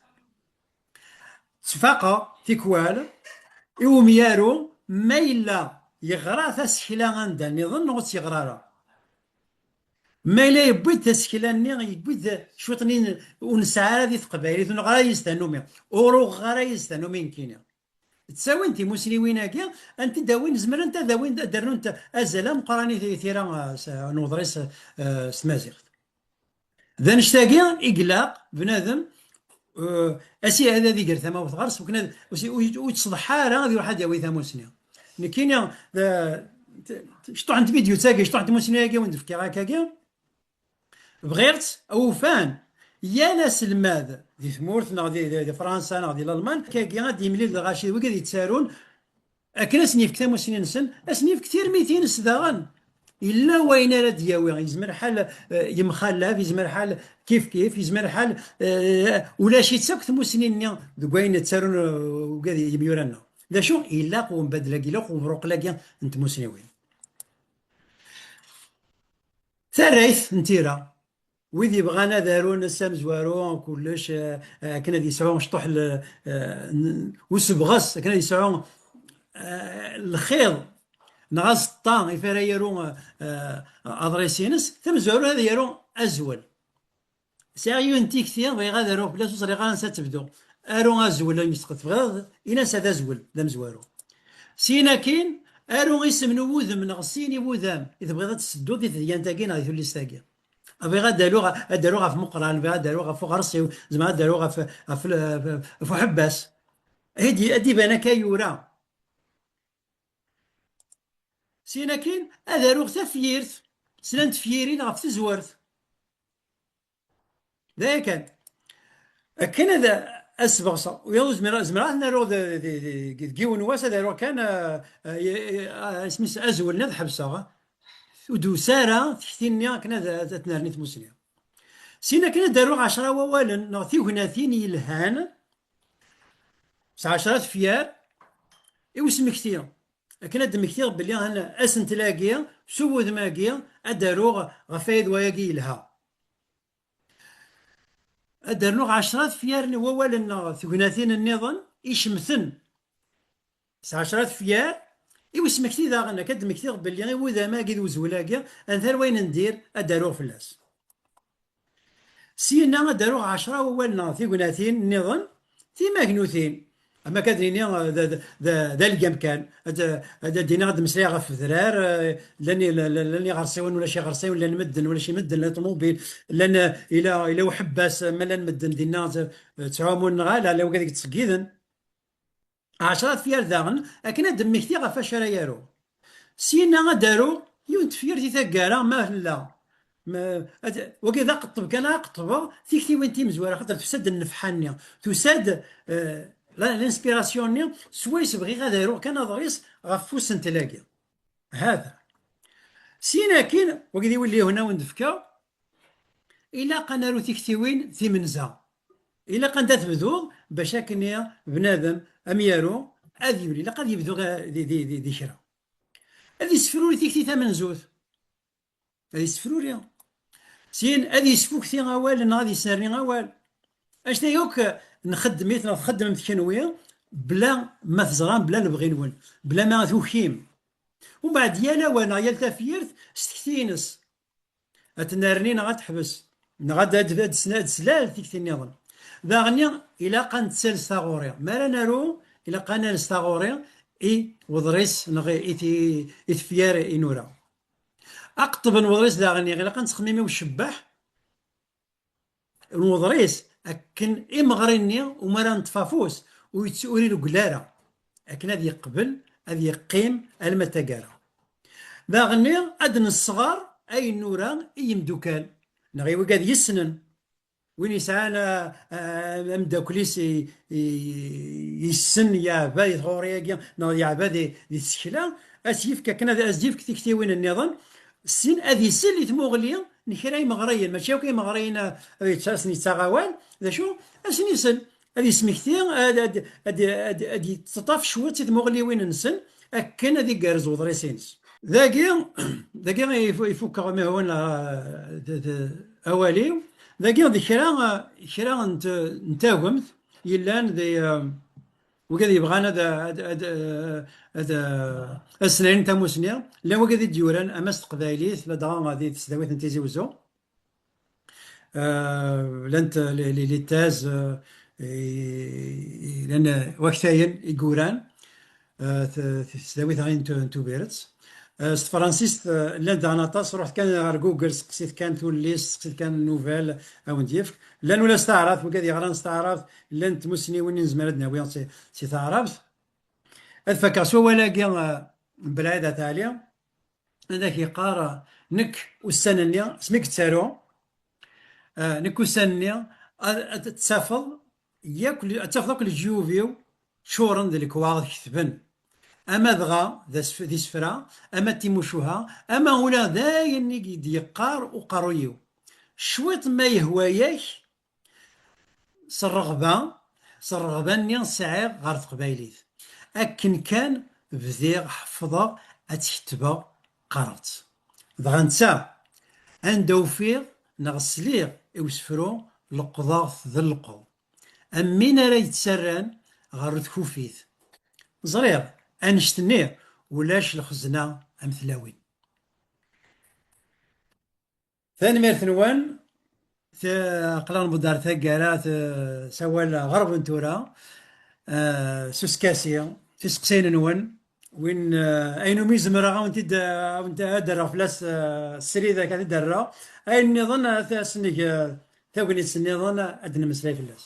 ttfaqeɣ tikwal i umyaru ma yella yeɣra tasekla anda nniḍen neɣ ur tt-yeɣra ara. Ma yella yewwi-d tasekla-nni, yewwi-d cwiṭ-nni ur nesɛi ara di teqbaylit, ur neɣra ara yis tanumi, ur uɣeɣ ara yis tanumi nekkini. Ttawin timusniwin-agi, ad tent-id-awin, zemrent ad awin, ad d-rnunt azal ameqqran i tira, eh, s, n uḍris, eh, s tmaziɣt. D annect-agi i ilaq bnadem, eh, as-, ad, ad iger tamawt ɣer-s, wakken ad, ur, ur, ur yettṣeḍḥa ara ad iruḥ ad yawi tamusni. Nekkini, eh, t-, t-, cṭuḥ n tvidyut-agi, cṭuḥ n tmusni-agi i wen-d-fkiɣ akkagi, bɣiɣ-tt, ufan yal aselmad di tmurt neɣ di, di, di Fransa neɣ di Lalman, akkagi ad d-yemlil d lɣaci d wigad yettarun, akken ad sen-yefk tamusni-nsen, ad sen-yefk tirmit-ines daɣen. Yella wayen ara d-yawi, yezmer lḥal, eh, yemxallaf, yezmer lḥal kif kif, yezmer lḥal, eh, ulac-itt akk tmusni-nni deg wayen ttarun, eh, wigad yemyura-nneɣ. D acu? Ilaq umbadel-agi, ilaq ubruqel-agi n tmusniwin. Tarrayt n tira. Wid yebɣan ad arun ass amezwaru, kullec, eh, eh, akken ad yesɛu cṭuḥ l-, eh, n-, usebɣes, akken ad yesɛu, eh, lxiḍ, neɣ aẓeṭṭa, ifi ara yaru, eh, eh, aḍris-ines, tamezwarut ad yaru azwel. Sɛiɣ yiwen n tikti, bɣiɣ ad aruɣ fell-as, ur ẓriɣ ara ansa ad tebdu. Aru azwel, ayen yesqed tebɣiḍ, in-as ad azwel, d amezwaru. Syin akkin, Aru isem n uwudem neɣ sin iwudam i tebɣiḍ ad tessedduḍ di tedyant-agi neɣ di tullist-agi. Bɣiɣ ad d-aruɣ, ad d-aruɣ ɣef Meqqran, bɣiɣ ad d-aruɣ ɣef Uɣersiw, zemreɣ ad d-aruɣ ɣef, ɣef, ɣef Uḥebbas. Ad d-, ad d-iban akka yura. Syin akkin, ad aruɣ tafyirt, slan tefyirin ɣef tezwert. D aya kan. Akken ad, ad sbeɣseɣ. Wiyaḍ ur zmireɣ, zemreɣ ad ten-aruɣ d, d, d, deg yiwen wass, ad aruɣ kan, ah, ah, y-, y-, ah, isem-is azwel-nni ad ḥebseɣ. Ur d-tusa ara tekti-nni akken ad, ad, ad tnerni tmusni. Syin akken ad d-aruɣ ɛecra wawalen neɣ tignatin yelhan. S ɛecra tefyar i usmekti. Akken ad d-mmektiɣ belli han asentel-agi s uwudem-agi ad d-aruɣ ɣef wayed wayagi yelha. Ad d-rnuɣ ɛecra tefyar n wawalen neɣ tegnatin nniḍen icemten s ɛecra tefyar i usmekti daɣen, akka d-mmektiɣ belli i wudam-agi d uzwel-agi, anta ar wayen n dir ad d-aruɣ fell-as. Syenna ad d-aruɣ ɛecra wawalen neɣ tignatin nniḍen timagnutin. Ama akka ad nini, eh, d, d, d, d algam kan. Ad, ad, ad d-iniɣ, ad d-meslayeɣ ɣef udrar, eh, llan i-, llan, llan iɣersiwen, ulac iɣersiwen, llan medden, ulac imedden, llan ṭumubil, llan, eh, ila, ila uḥebbas, eh, ma llan medden dinna, eh, ttɛumun neɣ ala, llan wigad i yettṣeggiden. Ɛecra tefyar daɣen, akken ad d-mmektiɣ ɣef wacu ara yaruɣ. Syenna ad d-aruɣ yiwen tefyirt i taggara, ma tella. Ma, ad, wagi d aqeṭṭeb kan ara qeṭṭbeɣ tiktiwin timezwura, xaṭer tusa-d nnefḥa-nni. Tusa-d, eh, la, l'inspiration-nni, swayes bɣiɣ ad aruɣ kan aḍris ɣef usentel-agi. Hada. Syin akkin, wagi d iwillihen a wen-d-fkeɣ, ilaq ad naru tiktiwin timenza. Ilaq anda tebduḍ, bac akken bnadem am yaru ad yuli. Ilaq ad yebdu, eh, di, di, di, di kra. Ad yessefruri tikti tamenzut. Ad yessefruri. Syin ad yesfukti awal neɣ ad yesnerni awal. Anect-a yakk nxeddem-it neɣ txeddmem-t kenwi, bla ma teẓram, bla lebɣi-nwen, bla ma tukim. Umbeɛd yal awal neɣ yal tafyirt s tekti-ines. Ad tennerni neɣ ad teḥbes, neɣ ad, ad, ad, ad slal tikti nniḍen. Daɣenni, ilaq ad nettales taɣuri. Mi ara naru, ilaq ad nales taɣuri i weḍris neɣ i, i, i tefyar i nura. Aqeṭṭeb n weḍris daɣenni, ilaq ad nettxemmim i ucebbeḥ n weḍris, akken imeɣri-nni umi ara neṭṭef afus, ur yett-, ur ireggel ara, akken ad yeqbel, ad yeqqim alma d taggara. Daɣenni ad nesɣer ayen nura i yimdukal, neɣ i wigad yessnen. Win yesɛan, a, a, ameddakel-is i, i, yessen, yeɛba di tɣuri-agi, neɣ yeɛba di, di tsekla, ad s-yefk akken ad, ad s-yefk tiktiwin nniḍen, syin ad isel i tmuɣli n kra imeɣriyen, mačči akk imeɣriyen, a, ad yettasen yettaɣ awal, d acu? Ad sen-isel, ad yesmekti, ad, ad, ad, ad, ad yettaṭṭaf cwiṭ si tmuɣliwin-nsen, akken ad igerrez uḍris-ines. Dagi, dagi ifu-, ifukkeɣ amihun, a, d, d, awal-iw. Dagi d kra, a, kra n t-, n tagemt yellan di, a, wigad yebɣan ad, ad, ad, ad, ad snaren tamusni, llan wigad i d-yuran ama s teqbaylit, ladɣa di tesdawit n Tizi Wezzu. Euh, llant les, les, les thèses, euh, i, i, llan waktayen i yuran, euh, t-, t-, tesdawit-a n Tu-, n Tubiret. Euh, s tefransist, euh, llant daɣen aṭas, ruḥet kan ɣer Google, seqsit kan tullist, seqsit kan nouvelle, a wen-d-yefk. Llan ula s taɛrabt, wigad yeɣran s taɛrabt, llant tmussniwin i nezmer ad d-nawi si, si taɛrabt. Ad fakeɣ s wawal-agi, eh, n Belɛid At Ɛli, ad ak-yeqqar, eh, nekk ussan-nni, asmi yettaru, eh, nekk ussan-nni, ad, ad tafeḍ yakk, ad tafeḍ akk leǧyub-iw ččuren d lekwaɣeḍ ketben. Ama dɣa d asf-, d isefra, ama d timucuha, ama ula d ayen i d-yeqqar uqerruy-iw. Cwiṭ ma yehwa-yak, s rreɣba, s rreɣba-nni sɛiɣ ɣer teqbaylit. Akken kan bdiɣ ḥeffḍeɣ ad tt-ketbeɣ, qqareɣ-tt. Dɣa netta, anda ufiɣ neɣ sliɣ i usefru, leqqḍeɣ-t d lleqḍ. Am win ara yettarran ɣer tkufit. Ẓriɣ, annect-nni ulac lxezna am tlawin. Tanemmirt-nwen. T-, aql-aɣ nbedd ar taggara, t-, s awal ɣerben tura, eh, s uskasi, tiseqsiyin-nwen, Win, eh, ayen umi zemreɣ ad wen-t-id, eh, ad wen-t-, ad d-rreɣ fell-as, eh, srid akka ad d-rreɣ. Ayen nniḍen, eh, ad as-neg, eh, tagnit nniḍen, eh, ad d-nemmeslay fell-as.